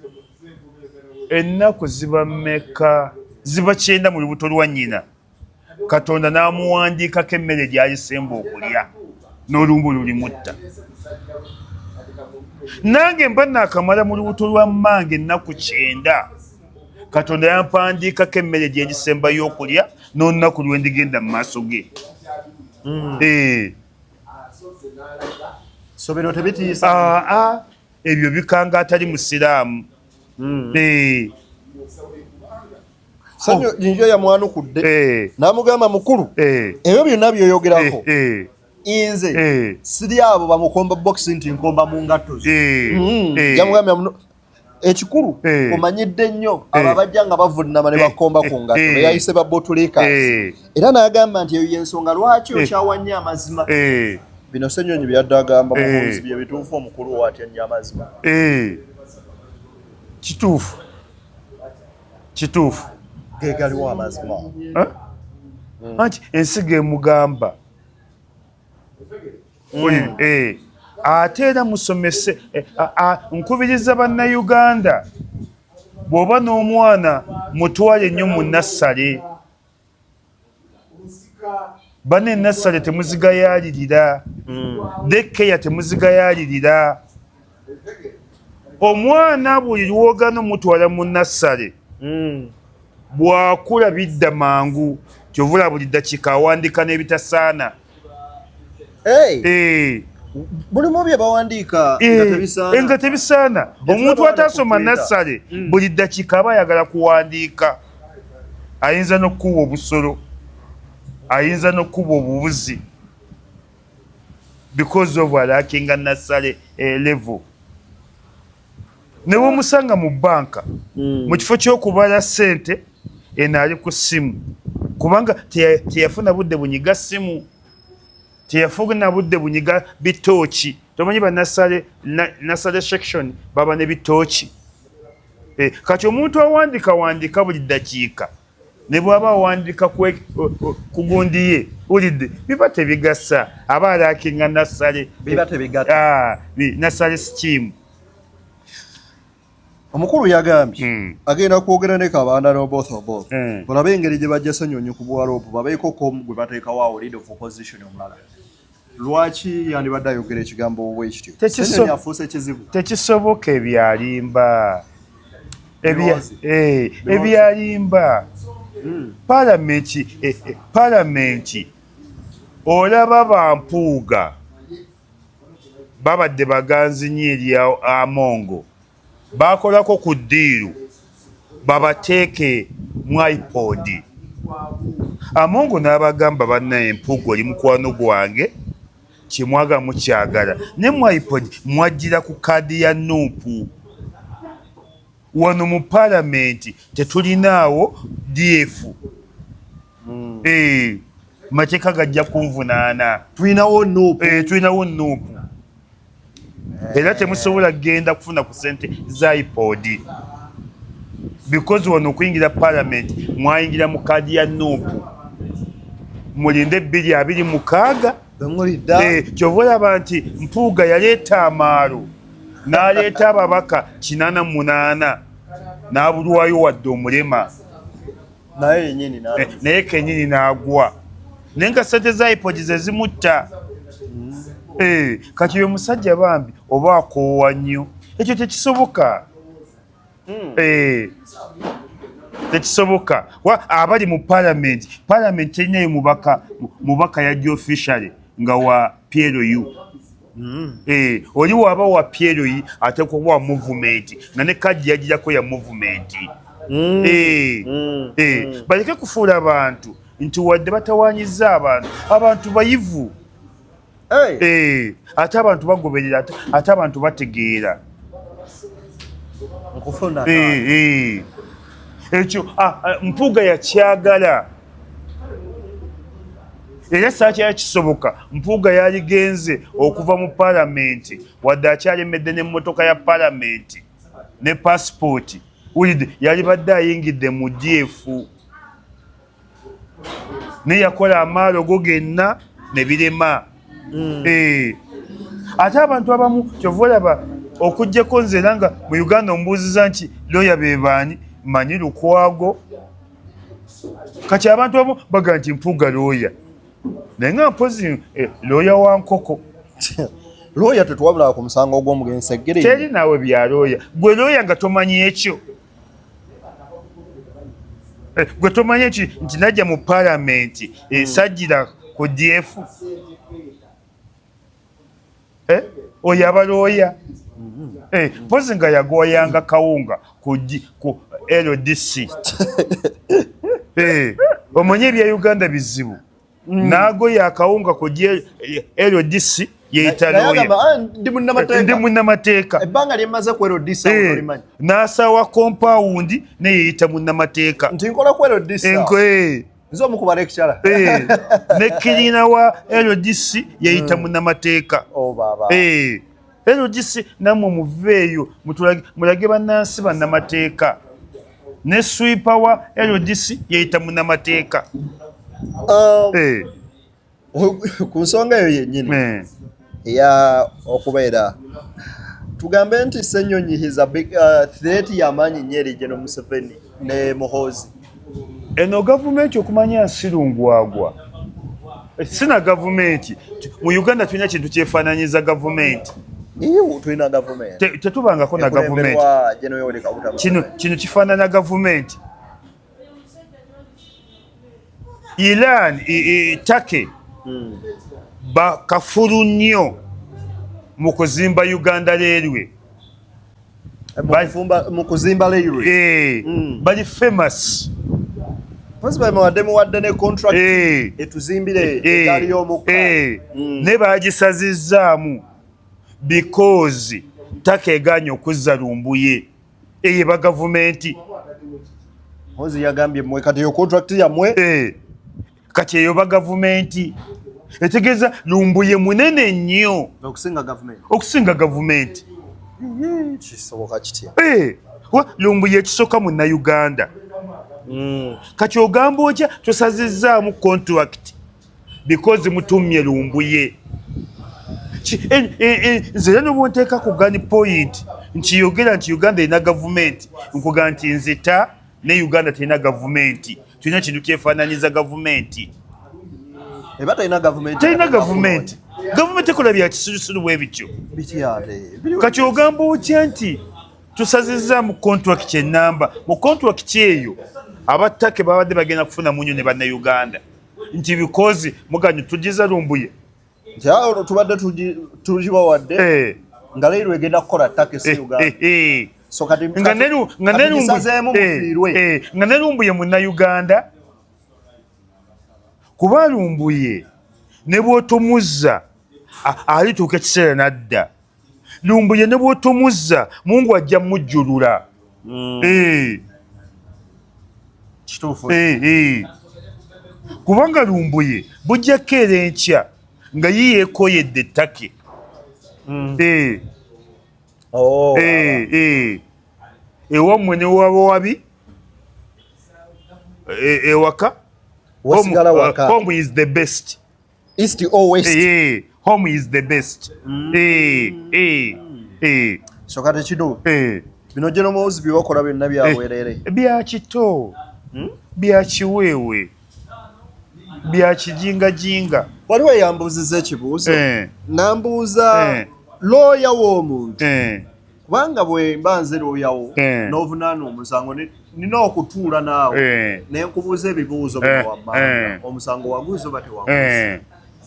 ennaku ziba mmeka? Ziba 90 mu lubuto lwa nnyina. Katonda n'amuwandiikako emmere gy'alisemba okulya n'olumbu lulimutta. Nange mba naakamala mu lubuto lwa mmange ennaku 90, Katonda yampandiikako emmere gye ndisembayo okulya n'olunaku lwe ndigenda mu maaso ge. So bino tebitiisa? Aa, ebyo bikanga atali musiraamu. Ssenyonyi yamwanukudde n'amugamba, mukulu, ebyo byonna byoyogerako, nze siri abo bamukomba box nti nkomba mu ngatto zo. Yamugambye ekikulu omanyidde nnyo abo abajja nga bavunama ne bakomba ku ngatto, beyayise ba bootlickers, era n'agamba nti eyo yensonga lwaki okyawa nnyo amazima. Bino Ssenyonyi byadde agamba, Muhoozi, bye bituufu, omukulu watya nnyo amazima? Kituufu, kituufu. Ge galiwo amazima? Anti ensigo emugamba. Ate era musomese, nkubiriza Bannayuganda, bw'oba n'omwana mutwale nnyo mu nursery. Bana enursery temuzigayaalirira, daycare temuzigayaalirira. Omwana buli lwogana omutwala mu nursery, bw'akula bidda mangu. Kyovula buli ddakiika awandiika n'ebitasaana. Mulimu bye bawandiika nga tebisaana? Nga tebisaana. Omuntu atasoma nursery, buli ddakiika aba ayagala kuwandiika. Ayinza n'okukuwa obusolo, ayinza n'okukuba obubuzi because of alackinga nursery level. Ne bwemusanga mu banka, mu kifo ky'okubala ssente, eno ali ku ssimu, kubanga teyafuna budde bunyiga ssimu, teyafuna budde bunyiga bitooki. Tomanyi banursery nursery section baba ne bitooki. Kati omuntu awandika wandika buli ddakiika, ne bw'aba awandika ku gundi ye, wulidde, biba tebigasa, aba alackinga nursery. Biba tebigatta. Ah, nursery scheme. Omukulu yagambye agenda kwogera ne Kabanda n'Oboth Oboth, olabe engeri gye bajja Ssenyonyi ku bwaloopu, babeeko komu gwe bateekawo awo, leader of opposition omulala. Lwaki yandibadde ayogera ekigambo bwe kityo? Ssenyonyi afuuse kizibu? Tekisoboka, ebyalimba. Ebyalimba. Palamenti, palamenti olaba bampuuga babadde baganzi nnyo eri Amongo, bakolako ku deal babateeke mu IPOD. Amongo n'abagamba, bannaye, Empuuga oli mukwano gwange, kyemwagala mukyagala, ne mu IPOD mwajjira ku kaadi ya NUP. Wano mu palamenti tetulinaawo DF. Mateeka gajja kunvunaana. Tulinawo NUP. Tulinawo NUP, era temusobola kugenda kufuna ku sente za IPOD because wano okuyingira parliament mwayingira mu kaadi ya NUP. Mulinde 2026. Bemulidda. Kyova olaba nti Mpuuga yaleeta amaalo n'aleeta ababaka 88 n'abulwayo wadde omulema. Naye yenyini. Naye kenyini n'agwa, naye nga sente za IPOD ze zimutta. Kati oyo musajja bambi oba akoowa nnyo, ekyo tekisoboka. Tekisoboka. Abali mu parliament, parliament terinayo mubaka. Mubaka yajja officially nga wa PLU. Oli waba wa PLU, ate kuba wa movement, nga ne kadi yagirako ya movement. Baleke kufuula abantu nti wadde batawanyiza abantu, abantu bayivu. Ate abantu bagoberera, ate abantu bategeera. Nkufuna. Ekyo Mpuuga yakyagala, era saakyala kisoboka. Mpuuga yaligenze okuva mu palamenti, wadde akyalemedde n'emmotoka ya palamenti ne pasipooti, wulidde, yalibadde ayingidde mu DF, naye yakola amaalo go genna ne birema. Ate abantu abamu kyova olaba okugjako nze, era nga mu Uganda ombuuziza nti looya be baani, manyi Lukwago. Kati abantu abamu baga nti Mpuuga looya, naye nga mpozi looya wa nkoko. Looya tetuwabula ku musango ogw'omugenzi Seggere. Teri naawe bya looya. Gwe looya nga tomanyi ekyo, gwe tomanyi eki nti najja mu palamenti esajjira ku DF. Oyo aba looya. Mpozi nga yagoyanga kawunga ku LDC. Omanyi ebya Uganda bizibu. N'agoya akawunga ku LDC, yeyita looya. Ndi munnamateeka. Ndi munnamateeka. Ebbanga lyemmaze ku LDC olimanyi. N'asawa compound ne yeyita munnamateeka. Nti nkola ku LDC. Nze omu ku ba lecturer. Ne cleaner wa LDC yeyita munnamateeka. Oh baba. LDC nammwe muveeyo mulage bannansi bannamateeka. Ne sweeper wa LDC yeyita munnamateeka. Ku nsonga eyo yennyini eya okubeera, tugambe nti Ssenyonyi is a big threat y'amaanyi nnyo eri General Museveni ne Muhoozi. Eno gavumenti okumanya nsirungwagwa sina gavumenti mu Uganda. Tulina kintu kyefaananyiza gavumenti. Iwu tulina gavumenti. Tetubangako na gavumenti. Ekulemberwa General Yoweri Kaguta Kino Museveni. Kino kifaanana gavumenti. Iran, Turkey bakafulu nnyo mu kuzimba Uganda Railway. Mu kuzimba railway. Bali famous. Mpozi bamuwadde muwadde ne contract etuzimbire eggaali y'omukka. Ne bagisazizzaamu because Turkey eganye okuzza Lumbuye. Eyo eba gavumenti. Muhoozi yagambye mmwe kati eyo contract yammwe. Kati eyo ba gavumenti etegeeza Lumbuye munene nnyo okusinga gavumenti. Okusinga gavumenti. Kisoboka kitya? Lumbuye ekisooka munnayuganda. Kati ogamba otya tosazizzaamu contract because mutummye Lumbuye? Nze era nobwonteeka ku gun point nkiyogera nti Uganda erina gavumenti, nkuga nti nzita ne Uganda terina gavumenti. Tulina kintu kyefaananyiza gavumenti. Eba terina gavumenti. Terina gavumenti. Gavumenti ekola bya kisirusiru bwe bityo. Bitya ate? Kati ogamba otya nti tusazizza mu contract enamba? Mu contract eyo abattake babadde bagenda kufuna munyo ne bannayuganda nti because muganyo tugiza Lumbuye. Nti awo tubadde tugibawadde nga leero egenda kukola Turkey si Uganda. So kati nga kati gisazeemu mufiirwe. Nga ne Lumbuye munnayuganda, kuba Lumbuye ne bw'otomuzza alituuka ekiseera n'adda. Lumbuye ne bw'otomuzza, Mungu ajja mujjulula. Kituufu. Kubanga Lumbuye bujja keera enkya nga ye yeekoyedde ettake. Oh, Ewammwe ne waba wabi, ewaka wasigala waka. Home is the best. East or west. Home is the best. So kati kino bino General Muhoozi bye bakola byonna byabwerere. Bya kito, bya kiweewe, bya kijingajinga. Waliwo eyambuuzizza ekibuuzo, nambuuza looya w'omuntu, kubanga bwe mba nze looyawo n'ovunaana omusango, nina okutuula naawe ne nkubuuza ebibuuzo bino wammanga: omusango waguza oba tewaguza?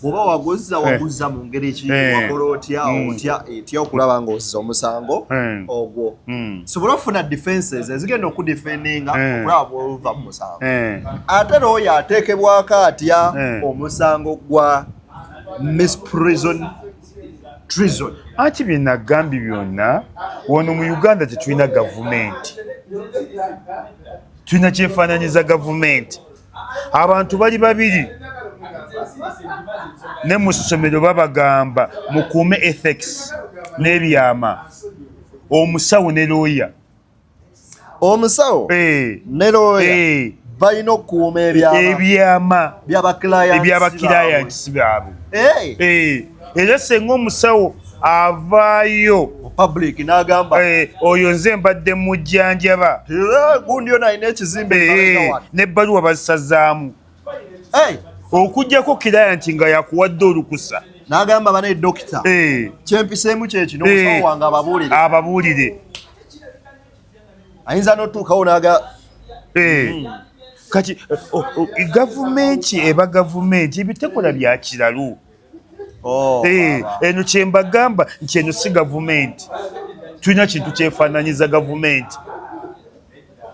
Bw'oba waguzza, waguzza mu ngeri ki? Wakola otya, otya etya okulaba ng'ozza omusango ogwo, sobole okufuna defenses ezigenda okudefendinga okulaba bw'ova mu musango? Ate looya ateekebwako atya omusango gwa misprision treason? Anti bye nagambye byonna, wano mu Uganda tetulina gavumenti, tulina kyefaananyiza gavumenti. Abantu bali babiri ne mu ssomero babagamba mukuume ethics n'ebyama: omusawo ne looya. Omusawo ne looya balina okukuuma ebyama ebyama by'aba ebyaba clients baabwe. Era senga omusawo avaayo public n'agamba eh, oyo nze mbadde mujjanjaba gundi ono alina ekizimbe eh, n'ebbaluwa bazisazaamu okujjako kilayanti nga yakuwadde olukusa n'agamba bane dokita eh. kyempiseemu kyekino omusawo wange ababuulire ababuulire ayinza n'otuukawo naga eh. Kati gavumenti eba gavumenti ebitekola bya kiralu oh, eh, eno kyembagamba nti eno si gavumenti tulina kintu kyefaananyiza gavumenti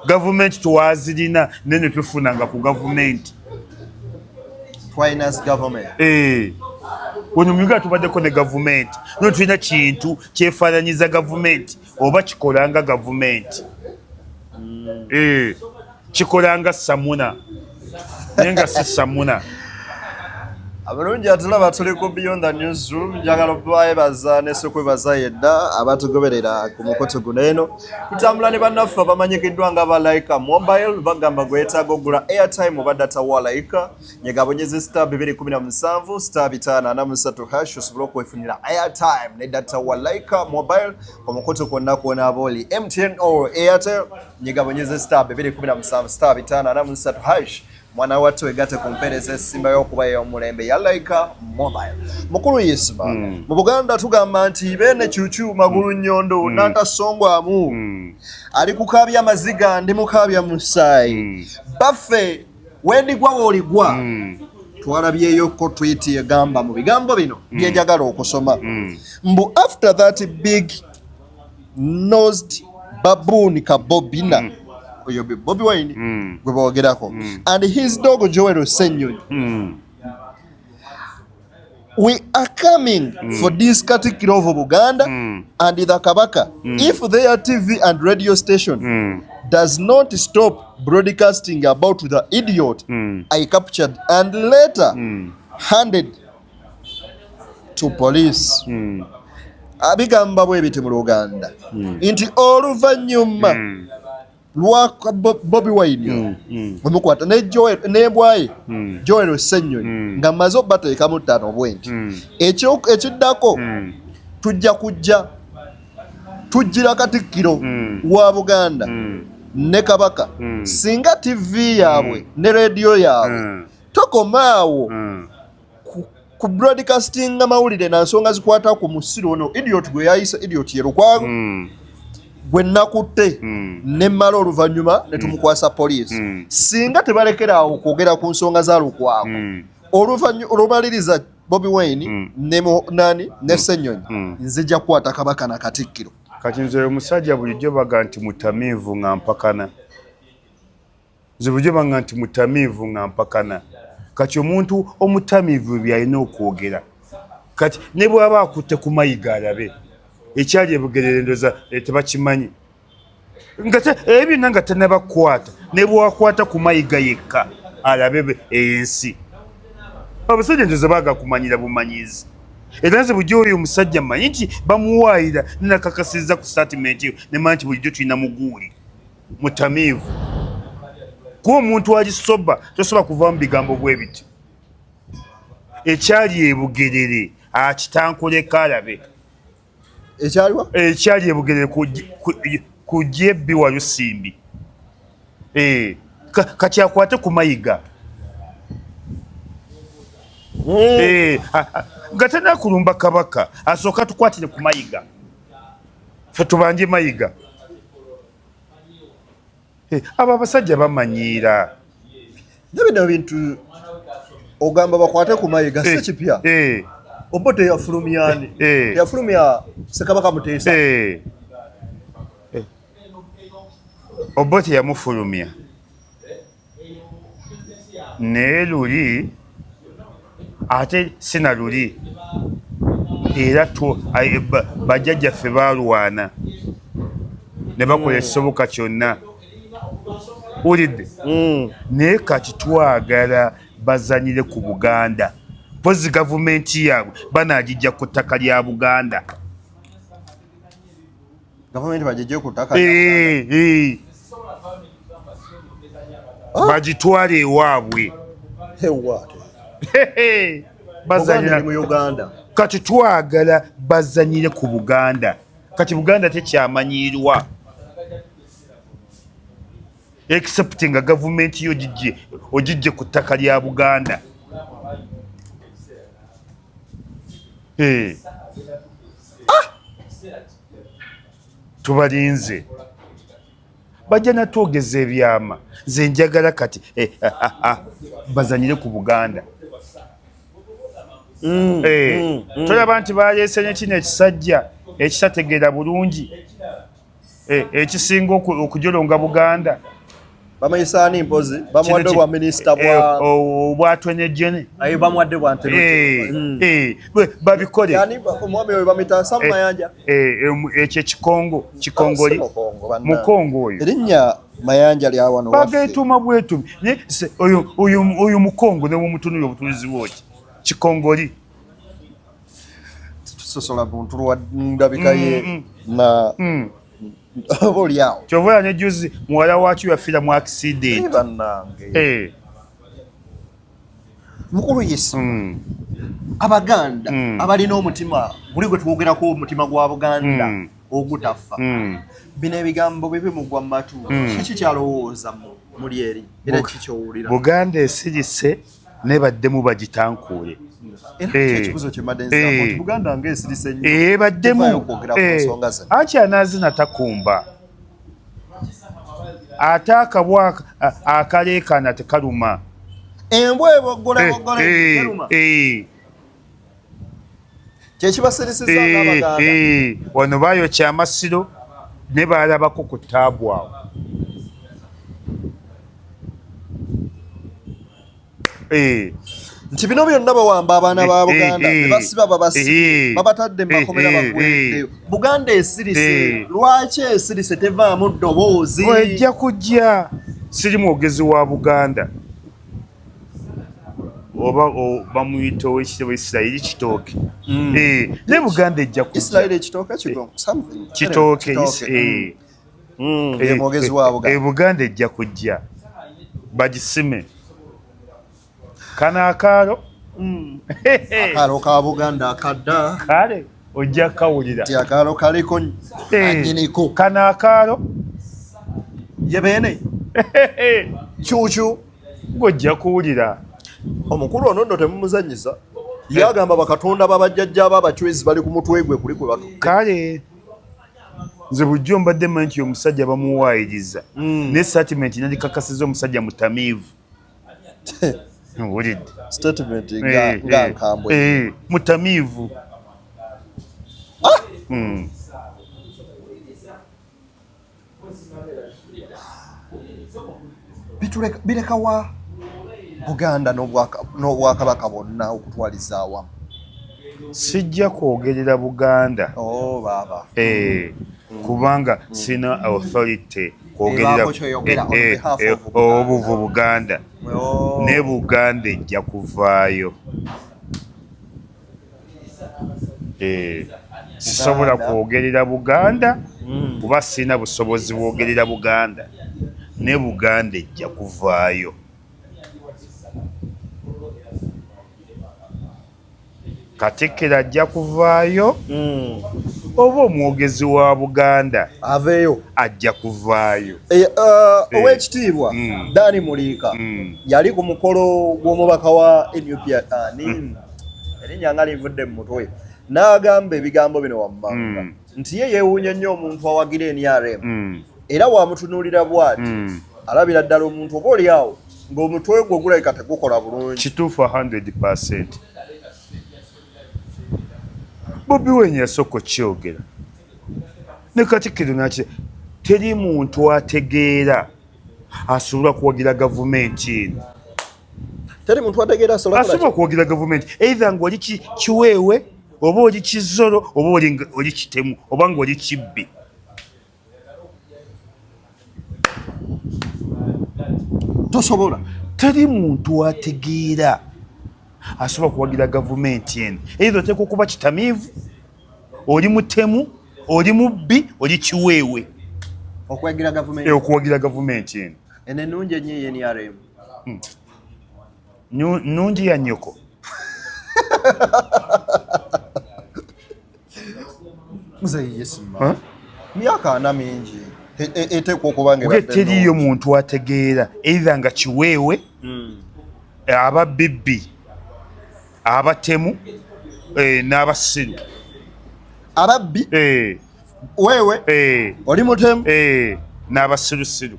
gavumenti twazirina naye netufunanga ku gavumenti eh. Wano mu Uganda tubaddeko ne gavumenti naye tulina kintu kyefaananyiza gavumenti oba kikolanga gavumenti mm. Eh, kikolanga samuna naye nga si samuna. Abalungi atulaba tuli ku Beyond the Newsroom njagala okubayebaza nesekwebaza yedda abatugoberera ku mukutu guno eno tutambula ne bannaffe abamanyikiddwa nga ba Laika Mobile bagamba gwetaaga okugula airtime oba data wa Laika nyegabonyeze star 217 star 543 hash osobole okwefunira airtime ne data wa Laika Mobile ku mukutu kwonna kwonaaba oli MTN or Airtel nyegabonyeze star 217 star 543 hash mwana wattu wegatte ku mpeereza esimbayo okuba ey'omulembe ya Laika Mobile. Mukulu Yisma, mu Buganda tugamba nti beene kyukyu magulu nnyondo nantasongwamu ali kukaabya maziga ndi mukaabya musaayi baffe wendigwa wooligwa twalabyeyoko tweet egamba mu bigambo bino byenjagala okusoma mbu after that big nosed baboon ka Bobina oyo Bobi Wine gwe boogerako and his dog Joel Ssenyonyi we are coming for this Katikkiro of Buganda and the Kabaka if their TV and radio station does not stop broadcasting about the idiot I captured and later handed to police. Abigamba bwe biti mu Luganda nti oluvannyuma lwa Bobi Wine omukwata ne Joel n'embwaye Joel Ssenyonyi nga mmaze obbateekamu ttaano bwe nti ekiddako tujja kujja tujjira Katikkiro wa Buganda ne Kabaka singa TV yaabwe ne rediyo yaabwe tokomaawo ku broadcasting amawulire na nsonga zikwata ku musiru ono idiot gwe yayise idiot ye Lukwago gwe nakutte ne mmala oluvannyuma ne tumukwasa poliisi singa tebalekera awo okwogera ku nsonga za Lukwago oluvannyuma olumaliriza Bobi Wine ne nani ne Ssenyonyi nzija kukwata Kabaka na Katikkiro. Kati nze omusajja bulijjo baga nti mutamiivu nga mpakana nze bulijjo baga nti mutamiivu nga mpakana kati omuntu omutamiivu byalina okwogera kati ne bw'aba akutte ku mayiga alabe ekyali ebugerere ndoza eh, tebakimanyi nga ebyo byonna nga tannabakukwata ne bwakwata ku mayiga yekka alabe ensi abasajja ndoza baaga kumanyira bumanyizi era nze bulijjo oyo omusajja mmanyi nti bamuwaayira nenakakasizza ku statement eyo nemanya nti bulijjo tulina muguuli mutamiivu kuba omuntu ali soba tosobola kuva mu bigambo bwe biti ekyali ebugerere akitankuleko alabe ekyaliwa ekyali ebugerere ku jebbi walusimbi eh, kati akwate ku mayiga Eh, nga tanakulumba kabaka asooka tukwatire ku mayiga fe tubanje mayiga eh, abo abasajja bamanyiira ne bino bintu ogamba bakwate ku mayiga si kipya oba teyafulumyani teyafulumya Ssekabaka Muteesa oba teyamufulumya naye luli ate sina luli era bajjajjaffe balwana ne bakola ekisoboka kyonna wulidde naye kati twagala bazanyire ku Buganda mpozi gavumenti yaabwe banagijja ku ttaka lya Buganda gavumenti bagijje ku ttaka eh, eh. Ah. Bagitwale ewaabwe bazanyira mu Uganda kati twagala bazanyire ku Buganda. Kati Buganda tekyamanyiirwa except nga gavumenti yo ogijje ku ttaka lya Buganda. Hey. Ah! Tubalinze bajja natwogeza ebyama. Nze njagala kati eh, ah, ah, ah, bazanyire ku Buganda. Eh, tolaba nti baleese ne kino ekisajja ekitategeera bulungi, eh, ekisinga okujolonga Buganda. Bamuyisaani mpozi bamuwadde obwa minisita bwa obwatwenejene bamuwadde bwa babikole. Omwami oyo bamuyita Sam Mayanja. Ekyo ekikongo kikongoli mukongo oyo erinnya Mayanja lya wano waffe bageetuma bwetumi. Oyo mukongo ne bwomutunulira obutulizi bwoki kikongoli. Tusosola muntu lwa ndabika ye na oba oli awo. Kyova ne juzi muwala wakyo yafiira mu accident. Bannange. Mukulu Yesu, Abaganda abalina omutima guli gwe twogerako, omutima gwa Buganda ogutafa, bino ebigambo bibi mugwa mu matu, kiki kyalowooza muli eri era kikyowulira? Buganda esirise nebaddemu bagitankuule. Ekibuzo kyembadde nsaba nti Buganda ng'esirise nnyo, baddemu okwogera ku nsonga zino. Anti anaazina takumba, ate akabwa akaleekaana tekaluma. Embwa eboggola boggola teruma. Kyekibasirisizza ng'Abaganda. Wano bayokya amasiro ne baalabako ku taabu awo. Nti bino byonna bawamba abaana ba Buganda, basiba babasi, babatadde mu makomera, bagweddeyo. Buganda esirise. Lwaki esirise tevaamu ddoboozi? Ejja kujja. Siri mwogezi wa Buganda oba bamuyita owekitabo Isirayiri Kitooke, ne Buganda ejja kujja. Kitooke mwogezi wa Buganda. Buganda ejja kujja bagisime kano akaalo. Akaalo ka Buganda akadda. Kale ojja kawulira. Ti akaalo kaliko anyiniko. Kano akaalo ye beene kyukyu. Ng'ojja kuwulira. Omukulu ono nno temumuzanyisa, yagamba bakatonda babajjajja aba abacwezi bali ku mutwe gwe kuli kwe batu. Kale nze bulijjo mbadde mmanyi nti omusajja bamuwaayiriza, naye statement nagikakasiza omusajja mutamiivu. Owulidde? Statement nga nkambwe. Mutamiivu. Birekawa Buganda n'obwakabaka bwonna okutwaliza awamu? Sijja kwogerera Buganda. Oh, baaba. Kubanga sina authority kwogerera Ebaako kyoyogera on behalf of Buganda. Obuvu Buganda. Ne Buganda ejja kuvaayo. Sisobola kwogerera Buganda kuba sirina busobozi bwogerera Buganda, ne Buganda ejja kuvaayo. Katikkiro ajja kuvaayo, oba omwogezi wa Buganda aveeyo, ajja kuvaayo. Owekitiibwa Dani Muliika yali ku mukolo gw'omubaka wa NUP, ani erinnya nga linvudde mu mutwe, n'agamba ebigambo bino wammanga nti ye yeewuunya nnyo omuntu awagira NRM, era wamutunuulira bw'ati alabira ddala omuntu oba oli awo ng'omutwe gwe gulabika tegukola bulungi. Kituufu 100%. Bobi Wine yasooka okyogera ne Katikkiro naki, teri muntu ategeera asobola kuwagira gavumenti eno. Teri muntu ategeera asobola kuwagira gavumenti, either ng'oli kiweewe oba oli kizoro oba oli kitemu oba ng'oli kibbi. Tosobola. Teri muntu ategeera asobola kuwagira gavumenti eno. Either oteekwa okuba kitamiivu, oli mutemu, oli mubbi, oli kiweewe. Okuwagira gavumenti. Okuwagira gavumenti eno. Eno ennungi ennyo ey'NRM. Nnungi ya nnyoko. Muzeeyi Isma, myaka 40 mingi eteekwa okuba nga ebadde teriiyo muntu ategeera either nga kiweewe, ababibbi, abatemu, n'abasiru. Ababbi, wewe, oli mutemu, n'abasirusiru.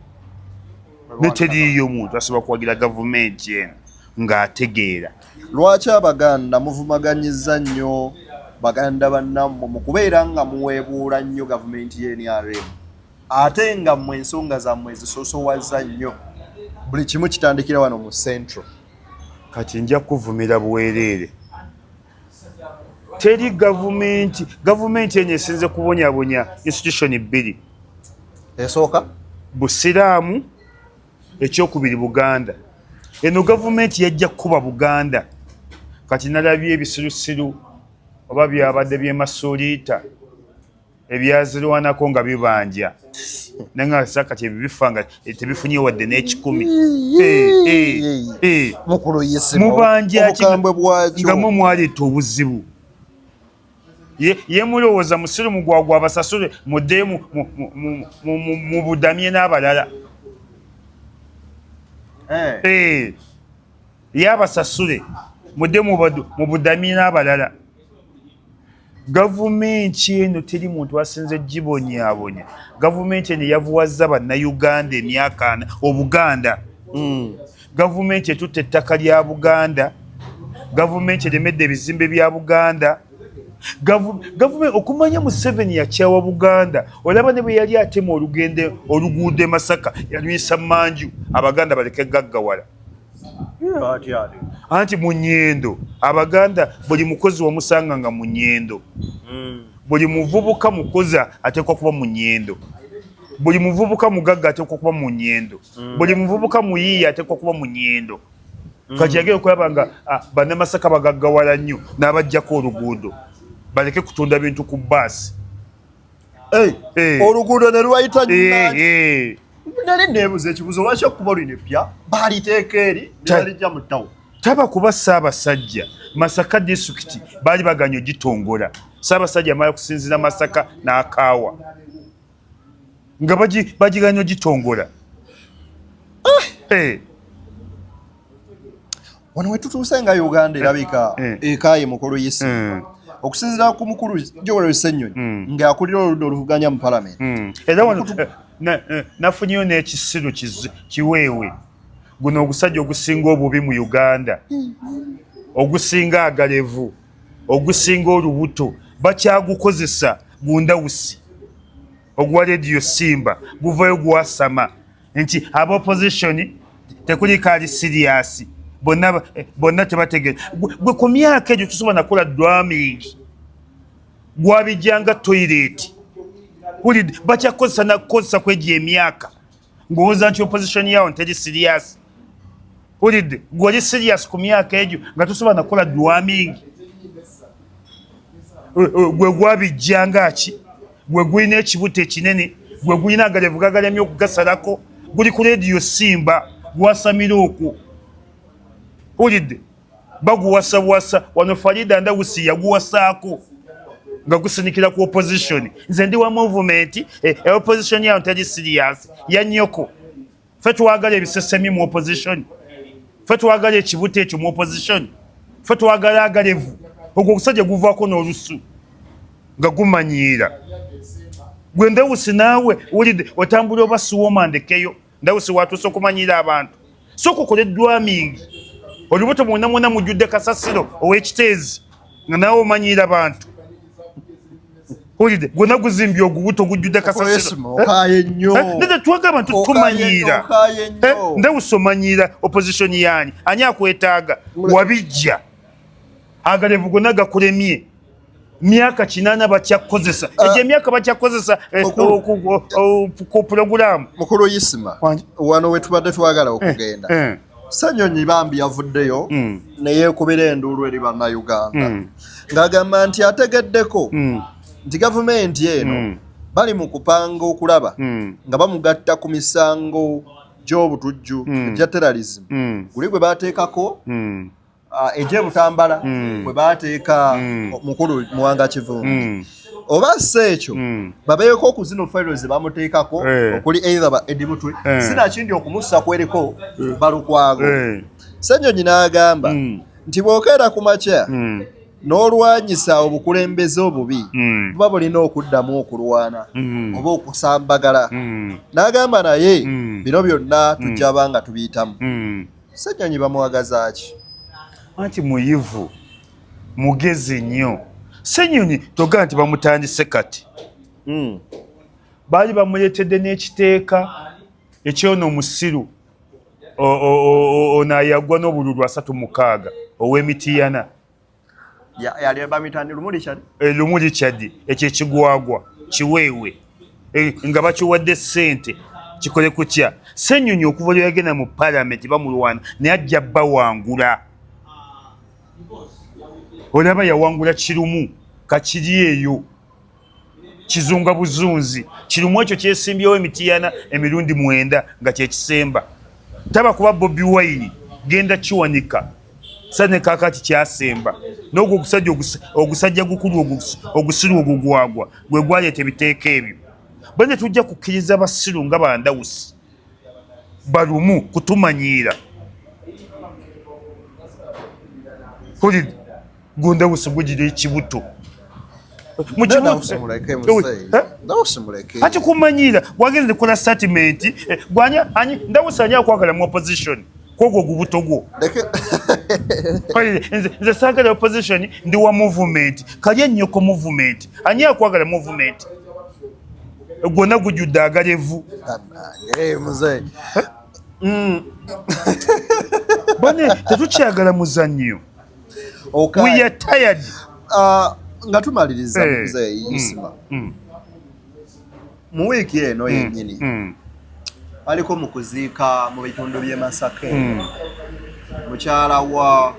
Ne teriiyo muntu asobola kuwagira gavumenti eno ng'ategeera. Lwaki Abaganda muvumaganyiza nnyo baganda bannammwe mu kubeera nga muweebuula nnyo gavumenti ye NRM, ate nga mmwe ensonga zammwe zisosowaza nnyo, buli kimu kitandikira wano mu Central? Kati nja kuvumira bwereere. Teri gavumenti, gavumenti eno esinze kubonyabonya institution bbiri. Esooka Busiraamu, ekyokubiri Buganda. Eno gavumenti yajja kukuba Buganda. Kati nalabye ebisirusiru oba byabadde byemasuuliita ebyazirwanako nga bibanja, naye nga sa kati ebyo bifa nga tebifunye wadde n'ekikumi. Mukulu Isma, mubanja ki? Obukambwe bwakyo. Nga mwe mwaleeta obuzibu. Ye mulowooza musiru mugwagwa abasasule muddeyo mu budamye n'abalala. Ye abasasule mudde mu budamye n'abalala. Gavumenti eno teri muntu asinze gibonyaabonya. Gavumenti eno yavuwazza Bannayuganda emyaka 40, Obuganda. Gavumenti etutte ettaka lya Buganda. Gavumenti eremedde ebizimbe bya Buganda. Gavumenti okumanya Museveni yakyawa Buganda, olaba ne bwe yali atema oluguudo e Masaka yaluyisa manju Abaganda baleke gaggawala. Anti mu Nyendo Abaganda buli mukozi wamusanga nga mu Nyendo. Buli muvubuka mukozi ateekwa kuba mu Nyendo. Buli muvubuka mugagga ateekwa kuba mu Nyendo. Buli muvubuka muyiiya ateekwa kuba mu Nyendo. Kati yagenda okulaba nga Bannamasaka bagaggawala nnyo n'abaggyako oluguudo baleke kutunda bintu ku bbaasi. Oluguudo ne lubayita nnyuma. Nali neebuuza ekibuuzo, lwaki ekkubo lino eppya baaliteeka eri ne balijja mu ttawo? Taba kuba Ssaabasajja Masaka disitulikiti baali baganye ogitongola. Ssaabasajja amala kusinziira Masaka n'akaawa nga bagiganye ogitongola. Wano we tutuuse nga Uganda erabika ekaaye mukulu Isma. Okusinziira ku mukulu Joel Ssenyonyi ng'akulira oludda oluvuganya mu palamenti. Era wano nafunyeyo n'ekisiru kiweewe. Guno ogusajja ogusinga obubi mu Uganda, ogusinga agalevu, ogusinga olubuto, bakyagukozesa gundawusi ogwa Radio Simba guvayo gwasama nti aba opposition tekuliko ali serious, bonna tebategeera. Gwe ku myaka egyo tusobola nakola drumming, gwabijjanga toilet, bakyakozesa nakukozesa kwegyo emyaka ng'owooza nti opposition yawo teri serious. Hulidde gwe oli serious ku myaka egyo nga tosobola nakukola drumming, gwe gwabijjanga ki? Gwe gulina ekibuto ekinene, gwe gulina agalevu gagalemye okugasalako, guli ku Radio Simba gwasamira okwo. Hulidde baguwasawasa wano, Farida Ndawusi yaguwasaako nga gusinikira ku opposition. Nze ndi wa movement, opposition yawo teri serious ya nnyoko. Ffe twagala ebisesemi mu opposition, ffe twagala ekibuto ekyo mu opposition, ffe twagala agalevu. Ogwo ogusajja guvaako n'olusu nga gumanyiira. Gwe Ndawusi naawe wulidde otambula oba siwooma ndekeyo. Ndawusi watuuse okumanyiira abantu, sooka okole drumming, olubuto mwonna mwonna mujjudde kasasiro ow'ekiteezi nga naawe omanyiira bantu. Hulidde gwonna guzimbye ogubuto gujjudde kasasiro. Okaaye nnyo. Nedda, twagala abantu tumanyiira. Okaaye nnyo. Ndawusi omanyiira opposition yaani ani akwetaaga? Wabijja agalevu gonna gakulemye myaka 80 bakyakukozesa. Egyo emyaka bakyakukozesa ku pulogulaamu. Mukulu Isma, wano we tubadde twagala okugenda, Ssenyonyi bambi yavuddeyo ne yeekubira enduulu eri Bannayuganda ng'agamba nti ategeddeko nti gavumenti eno bali mu kupanga okulaba nga bamugatta ku misango gy'obutujju egya terrorism guli gwe bateekako egy'ebutambala bwe bateeka mukulu Muwanga Kivumbi. Oba si ekyo, babeeko ku zino fayiro ze bamuteekako, okuli either ba Eddie Mutwe, sinakindi okumussa kweriko Balukwago. Ssenyonyi n'agamba nti bw'okeera ku makya n'olwanyisa obukulembeze obubi, buba bulina okuddamu okulwana oba okusambagala. N'agamba naye bino byonna tujja ba nga tubiyitamu. Ssenyonyi bamwagaza ki? Anti muyivu, mugezi nnyo Ssenyonyi. Togaa nti bamutandise kati. Baali bamuleetedde n'ekiteeka ekyono omusiru ono ayagwa n'obululu 36 ow'emitiyana. Yali bamitani Lumu Richard. Lumu Richard, ekyo ekigwagwa kiweewe, nga bakiwadde ssente kikole kutya. Ssenyonyi okuva lwe yagenda mu palamenti bamulwana, naye ajja bawangula. Olaba yawangula Kirumu, kakiri eyo kizunga buzunzi. Kirumu ekyo kyesimbyewo emitiyana emirundi 9 nga kyekisemba taba kuba Bobi Wine genda kiwanika sane kakati kyasemba n'ogwo ogusajja ogusajja gukulu ogusiru ogugwagwa gwe gwaleeta ebiteeka ebyo. Bane tujja kukkiriza basiru nga bandawusi balumu kutumanyiira. Pulid gundawusi gugira ekibuto. Ati kumanyiira wagenze kola statement, gwanya ani ndawusi ani akwagala mu opposition kwogwo ogubuto gwo? Nze saagala opposition, ndi wa movement. Kali ennyoko movement, ani akwagala movement? Gwonna gujjudde agalevu. Bane tetukyagala muzannyo. We are tired. Nga tumaliriza, muzeeyi Isma, mu wiiki eno yennyini aliko mu kuziika mu bitundu by'e Masaka, mukyala wa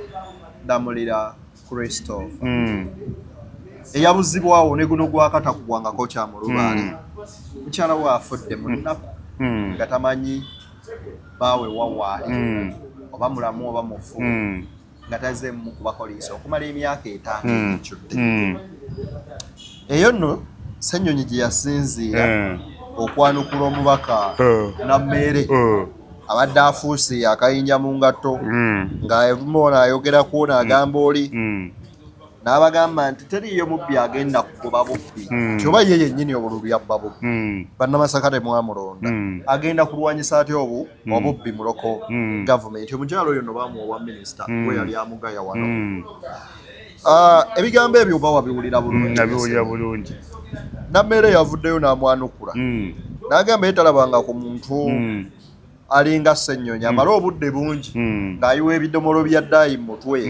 Damulira Christopher eyabuzibwawo ne guno gwakatakubwangako kyamulubaale. Mukyala we afudde mu nnaku nga tamanyi baawe wawaali, oba mulamu oba mufu, nga tazeemu kubakoliisa okumala emyaka 5 ejjudde. Eyo nno Ssenyonyi gye yasinziira okwanukula omubaka Nammeere abadde afuuse akayinja mu ngatto, ng'avumu ayogeraku n'agamba oli n'abagamba nti teriiyo mubbi agenda kugoba bubbi, kyoba ye yennyini obululu yabba bubbi. Bannamasaka temwamulonda, agenda kulwanyisa atya obu obubbi mu local gavumenti? Omukyalo oyo no bamuwa obwa minisita gwe yali amugaya wano. Ebigambo ebyo oba wabiwulira bulungi? Nabiwulira bulungi. Nammeere yavuddeyo n'amwanukula n'agamba ye talabanga ku muntu alinga Ssennyonyi amale obudde bungi ng'ayiwa ebidomolo bya ddaayi mu mutwe.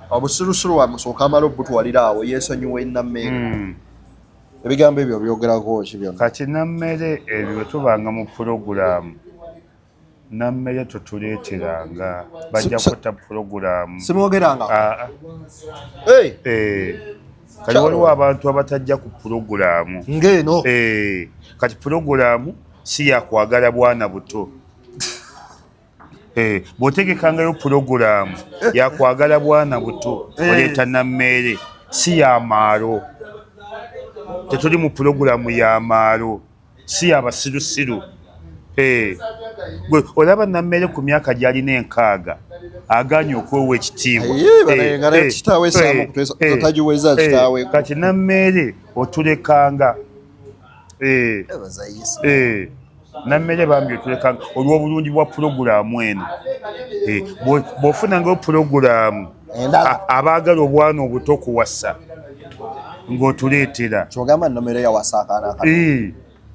Obusirusiru wamusooka amale obutwalira awo yeesonyiwe Nammeere. Ebigambo ebyo byogerako ki byonna? Kati Nammere ebyo bwe tubanga mu pulogulaamu, Nammere totuleeteranga, bajja kutta pulogulaamu. Simwogeranga. Ah, ah. Eh, kati waliwo abantu abatajja ku pulogulaamu ng'eno. Eh, kati pulogulaamu si yakwagala bwana buto. Eh, bw'otegekangayo pulogulaamu yakwagala bwana buto, oleeta Nammeere, si yamaalo. Tetuli mu pulogulaamu yamaalo, si yabasirusiru. Eh, gwe olaba Nammeere ku myaka gy'alina 60 agaanye okwewa ekitiibwa. Aye, banaye, nga naye kitaawe saamu tagiweza kitaawe. Kati Nammeere otulekanga. Nammere bambi otulekanga olw'obulungi bwa pulogulaamu eno. Bw'ofunangayo pulogulaamu Endala. Abaagala obwana obuto kuwasa ng'otuleetera. Kyogamba Nammeere yawasa akaana akato?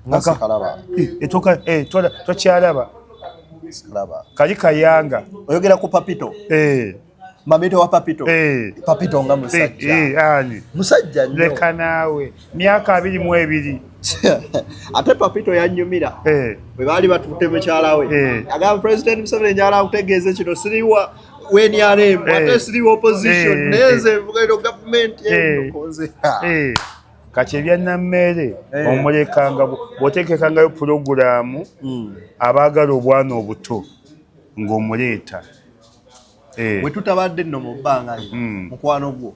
Nga sikalaba. Tokyalaba? Sikalaba. Kali kayanga. Oyogera ku Papito? Eh. Mamito wa Papito? Eh. Papito nga musajja. Ani? Musajja nnyo. Leka naawe, myaka 22. Ate Papito yannyumira bwe baali batutte mukyala we, agamba President Museveni, njala akutegeeze kino, siriwa WNRM, ate siriwa opposition, naye nze nvuga eno gavumenti eno nze. Kati ebya Nammeere omulekanga bw'oteekekangayo pulogulaamu abaagala obwana obuto ng'omuleeta. Bwe tutabadde nno mu bbanga lino, mukwano gwo.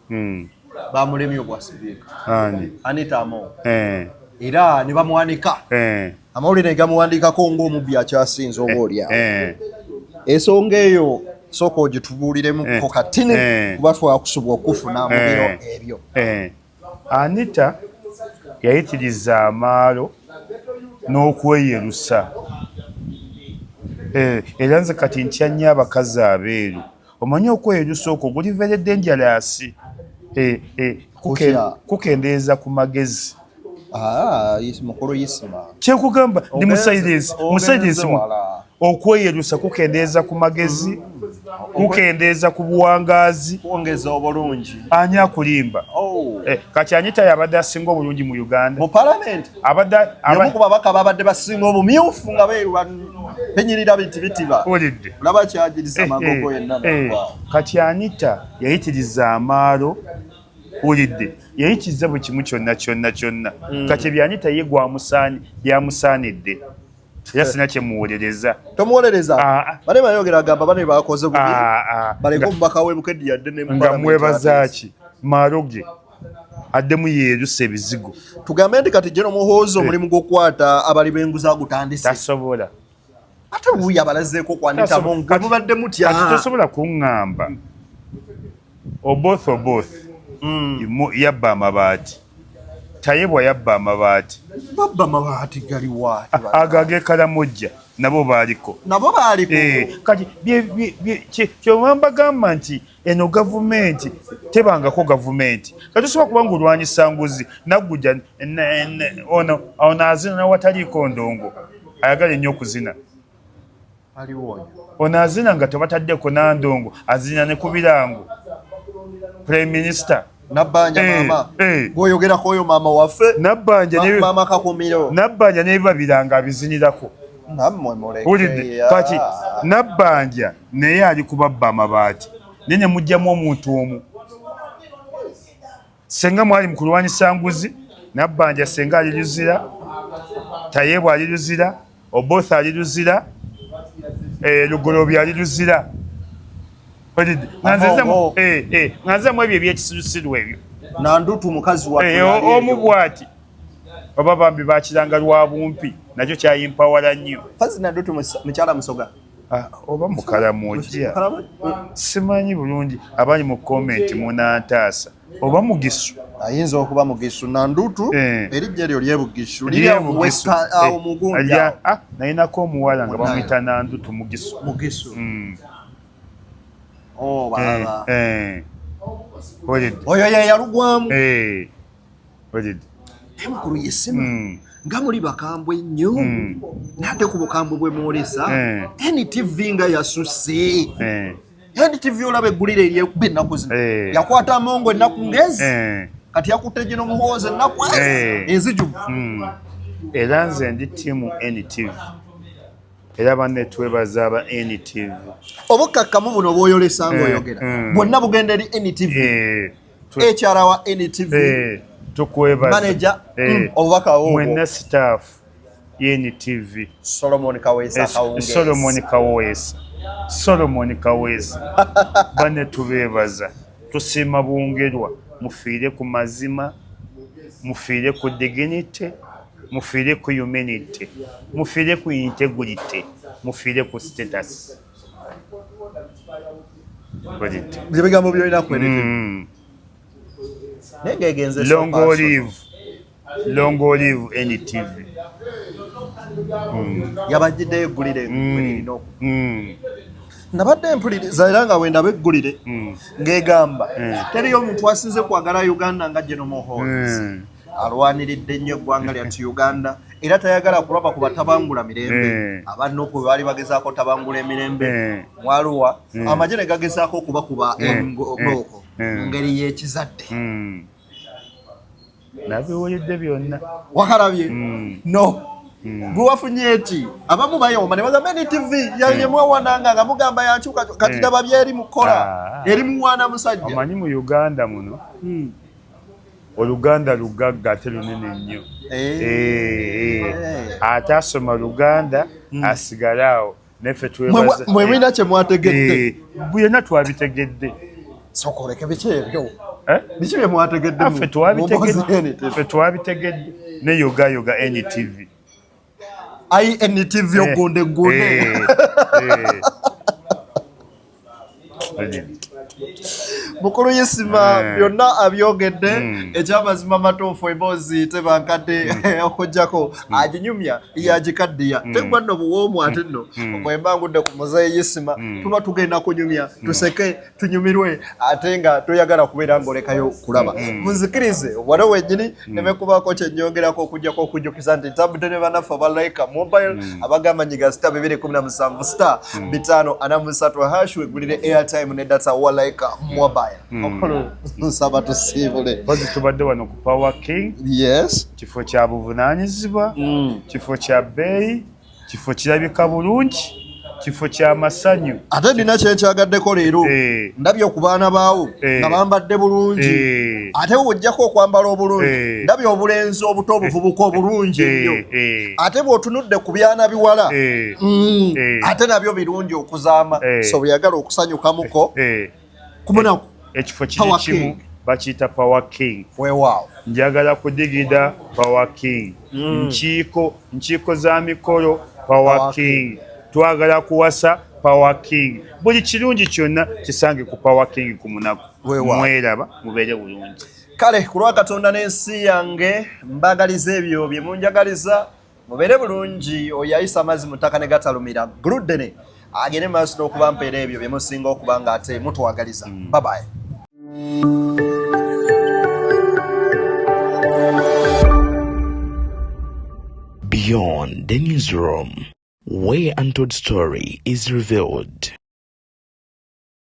Bamulemye obwa sipiika. Ani? Anita Among. Eh. Era ne bamwanika. Eh. Amawulire ne gamuwandiikako ng'omubbi akyasinze oba oli awo. Eh. Ensonga eyo sooka ogitubuuliremuko katini kuba twakusubwa okufuna mu biro ebyo. Anita yayitiriza amaalo n'okweyerusa. Era nze kati ntya nnyo abakazi abeeru. Omanyi okweyerusa okwo guli very dangerous. Kukendeeza ku magezi. Ah, mukulu Isma. Kyenkugamba ndi musayirensi, musayirensi okweyerusa kukendeeza ku magezi, kukendeeza ku buwangaazi, kwongeza obulungi. Ani akulimba? Oh. Kati Anita yabadde asinga obulungi mu Uganda. Mu parliament. Abadde Y'omu ku babaka babadde basinga obumyufu nga beerwa benyirira biti bitiba. Owulidde. Olaba kyagiriza magogo yenna nagwa. Kati Anita yayitiriza amaalo. Owulidde. Yayitiriza buli kimu kyonna kyonna kyonna. Kati ebyo Anita ye byamusaanidde. Era sina kye muwolereza. Tomuwolereza? Bane bayogera agamba bane bakoze bubi. Baleke omubaka w'e Bukedde yadde ne mu Nga parliament mwebaza ate. ki? Maalo ge addemu yeerusa ebizigo. Tugambe nti kati General Muhoozi omulimu gw'okukwata abali b'enguzi agutandise. Tasobola. Ate wuuyo abalazeeko ku Anita Among, gwe mubadde mutya? Kati tosobola kuŋŋamba. Oboth Oboth. Yabba amabaati. Tayebwa yabba amabaati. Babba amabaati galiwa? Ago ag'e Karamojja nabo baaliko. Nabo baaliko. Kati kyova mbagamba nti eno gavumenti tebangako gavumenti. Kati tosobola kuba ng'olwanyisa nguzi naggujja ono ono azina nawataliiko ndongo ayagala ennyo okuzina. Aliwo oyo. Ono azina nga tebataddeko nandongo, azina ne ku birango. Prime Minister. Nabbanja maama. Gw'oyogerako oyo maama waffe. Nabbanja Maama Kakumiro. Nabbanja n'ebiba birango abizinirako. Nammwe muleke. Owulidde? Kati Nabbanja naye ali kubabba amabaati. Naye ne muggyamu omuntu omu. Senga mwali mu kulwanyisa nguzi, Nabbanja senga ali Luzira, Tayebwa ali Luzira, Oboth ali Luzira, Lugoloobi ali Luzira. Owulidde? Amongo. Nga nzemu ebyo ebyekisirusiru ebyo. Nandutu mukazi wattu yali Omu eyo. bw'ati. Oba bambi bakiranga lwa bumpi, nakyo kyayimpawala nnyo. Fazi Nandutu mukyala Musoga. Oba Mukalamoja. Mukalamoja? Simanyi bulungi, abali mu comment munantaasa. Oba Mugisu. Ayinza okuba Mugisu. Nandutu, erinnya eryo ly'e Bugisu. Ly'e Liri Bugisu. Western, awo Mugunja. Nayinako omuwala nga Munaye. bamuyita Nandutu Mugisu. Mugisu. Oh, baba. Owulidde? Oyo ye yalugwamu. Owulidde? Naye mukulu Yesima, nga muli bakambwe nnyo, n'ate ku bukambwe bwe mwolesa, NTV nga yasusse. NTV olaba eggulire eryekuba ennaku zino. Yakwata Amongo ennaku ng'ezi. Kati yakutte General Muhoozi ennaku ezi. Enzijuvu. Era nze ndi ttiimu NTV. Era banne twebaza aba NTV. Obukkakkamu buno bw'oyolesa ng'oyogera, bwonna bugenda eri NTV. HR wa NTV. Tukwebaza. Manager, obubaka obwo. Mwenna staff NTV. Solomon Kaweesa Kawungeezi. Solomon Kaweesa. Solomon Kaweesa. Banne tubeebaza. Tusiima bungerwa. Mufiire ku mazima, mufiire ku dignity, mufiire ku humanity, mufiire ku integrity, mufiire ku status. Owulidde? Bye bigambo by'olina ku NTV. Naye ng'egenze so Long far, so live. Long live NTV. Yabajjiddeyo eggulire lirina oku. Nabadde mpuliriza era nga bwe ndaba eggulire ng'egamba teriyo omuntu asinze kwagala Uganda nga General Muhoozi. Alwaniridde nnyo eggwanga lyattu Uganda era tayagala kulaba ku batabangula mirembe. Abanupu bwe baali bagezaako tabangula emirembe mwaluwa amagye ne gagezaako okubakuba engooko mu ngeri y'ekizadde. Nabiwulidde byonna. Wakalabye? No. Gwe wafunye eki? Abamu bayomba ne bagamba NTV yemwewananga nga mugamba yakyuka kati daba byeri mukola eri muwaana musajja. Omanyi mu Uganda muno Oluganda lugagga ate lunene nnyo. Ate asoma Luganda asigale awo naffe twebaza. Mwe mulina kye mwategedde. Byonna twabitegedde. Sooka oleke biki ebyo. Eh? Biki bye mwategedde Ffe mu twabitegeddeffe twabitegeddde ne yogayoga NTV. INTV ogonde gonde. Mukulu Isma byonna abyogedde. Ekyamazima matuufu, emboozi teba nkadde okuggyako aginyumya yagikaddiya, teggwa nno buwoomu. Ate nno bwemba ngudde ku muzeeyi Isma, tuba tugenda kunyumya, tuseke, tunyumirwe, ate nga toyagala kubeera ng'olekayo kulaba. Munzikirize wano wennyini nemekubaako kyenyongerako, okuggyako okujjukiza nti ntambudde ne bannaffe aba Lyca Mobile, abagamba nyiga *217 *543# wegulire airtime ne data wa Lyca Mobile. Mukulu, nsaba tusiibule. Mpozi tubadde wano ku Power King. Kifo kya buvunaanyizibwa, kifo kya bbeeyi, kifo kirabika bulungi, kifo kya masanyu. Ate nina kyenkyagaddeko leero. Ndabye ku baana baawo nga bambadde bulungi. Ate bw'ojjako okwambala obulungi, ndabye obulenzi obuto obuvubuka obulungi ennyo. Ate bw'otunudde ku byana biwala, ate nabyo birungi okuzaama. So bweyagala okusanyukamuko kumunaku, Ekifo kiri Power kimu, King. bakiyita Power King. Weewaawo. Njagala kudigida, Power King. Nkiiko, nkiiko za mikolo, Power Power King. Twagala kuwasa, Power King. Buli kirungi kyonna kisange ku Power King ku munaku. Weewaawo. Mweraba, mubeere bulungi. Kale ku lwa Katonda n'ensi yange, mbagaliza ebyo bye munjagaliza. Mubeere bulungi. Oyo ayisa amazzi mu ttaka ne gatalumira guluddene, agende maaso n'okuba mpeera ebyo bye musinga okuba nga ate mutwagaliza. Babaye. Beyond the Newsroom, where untold story is revealed.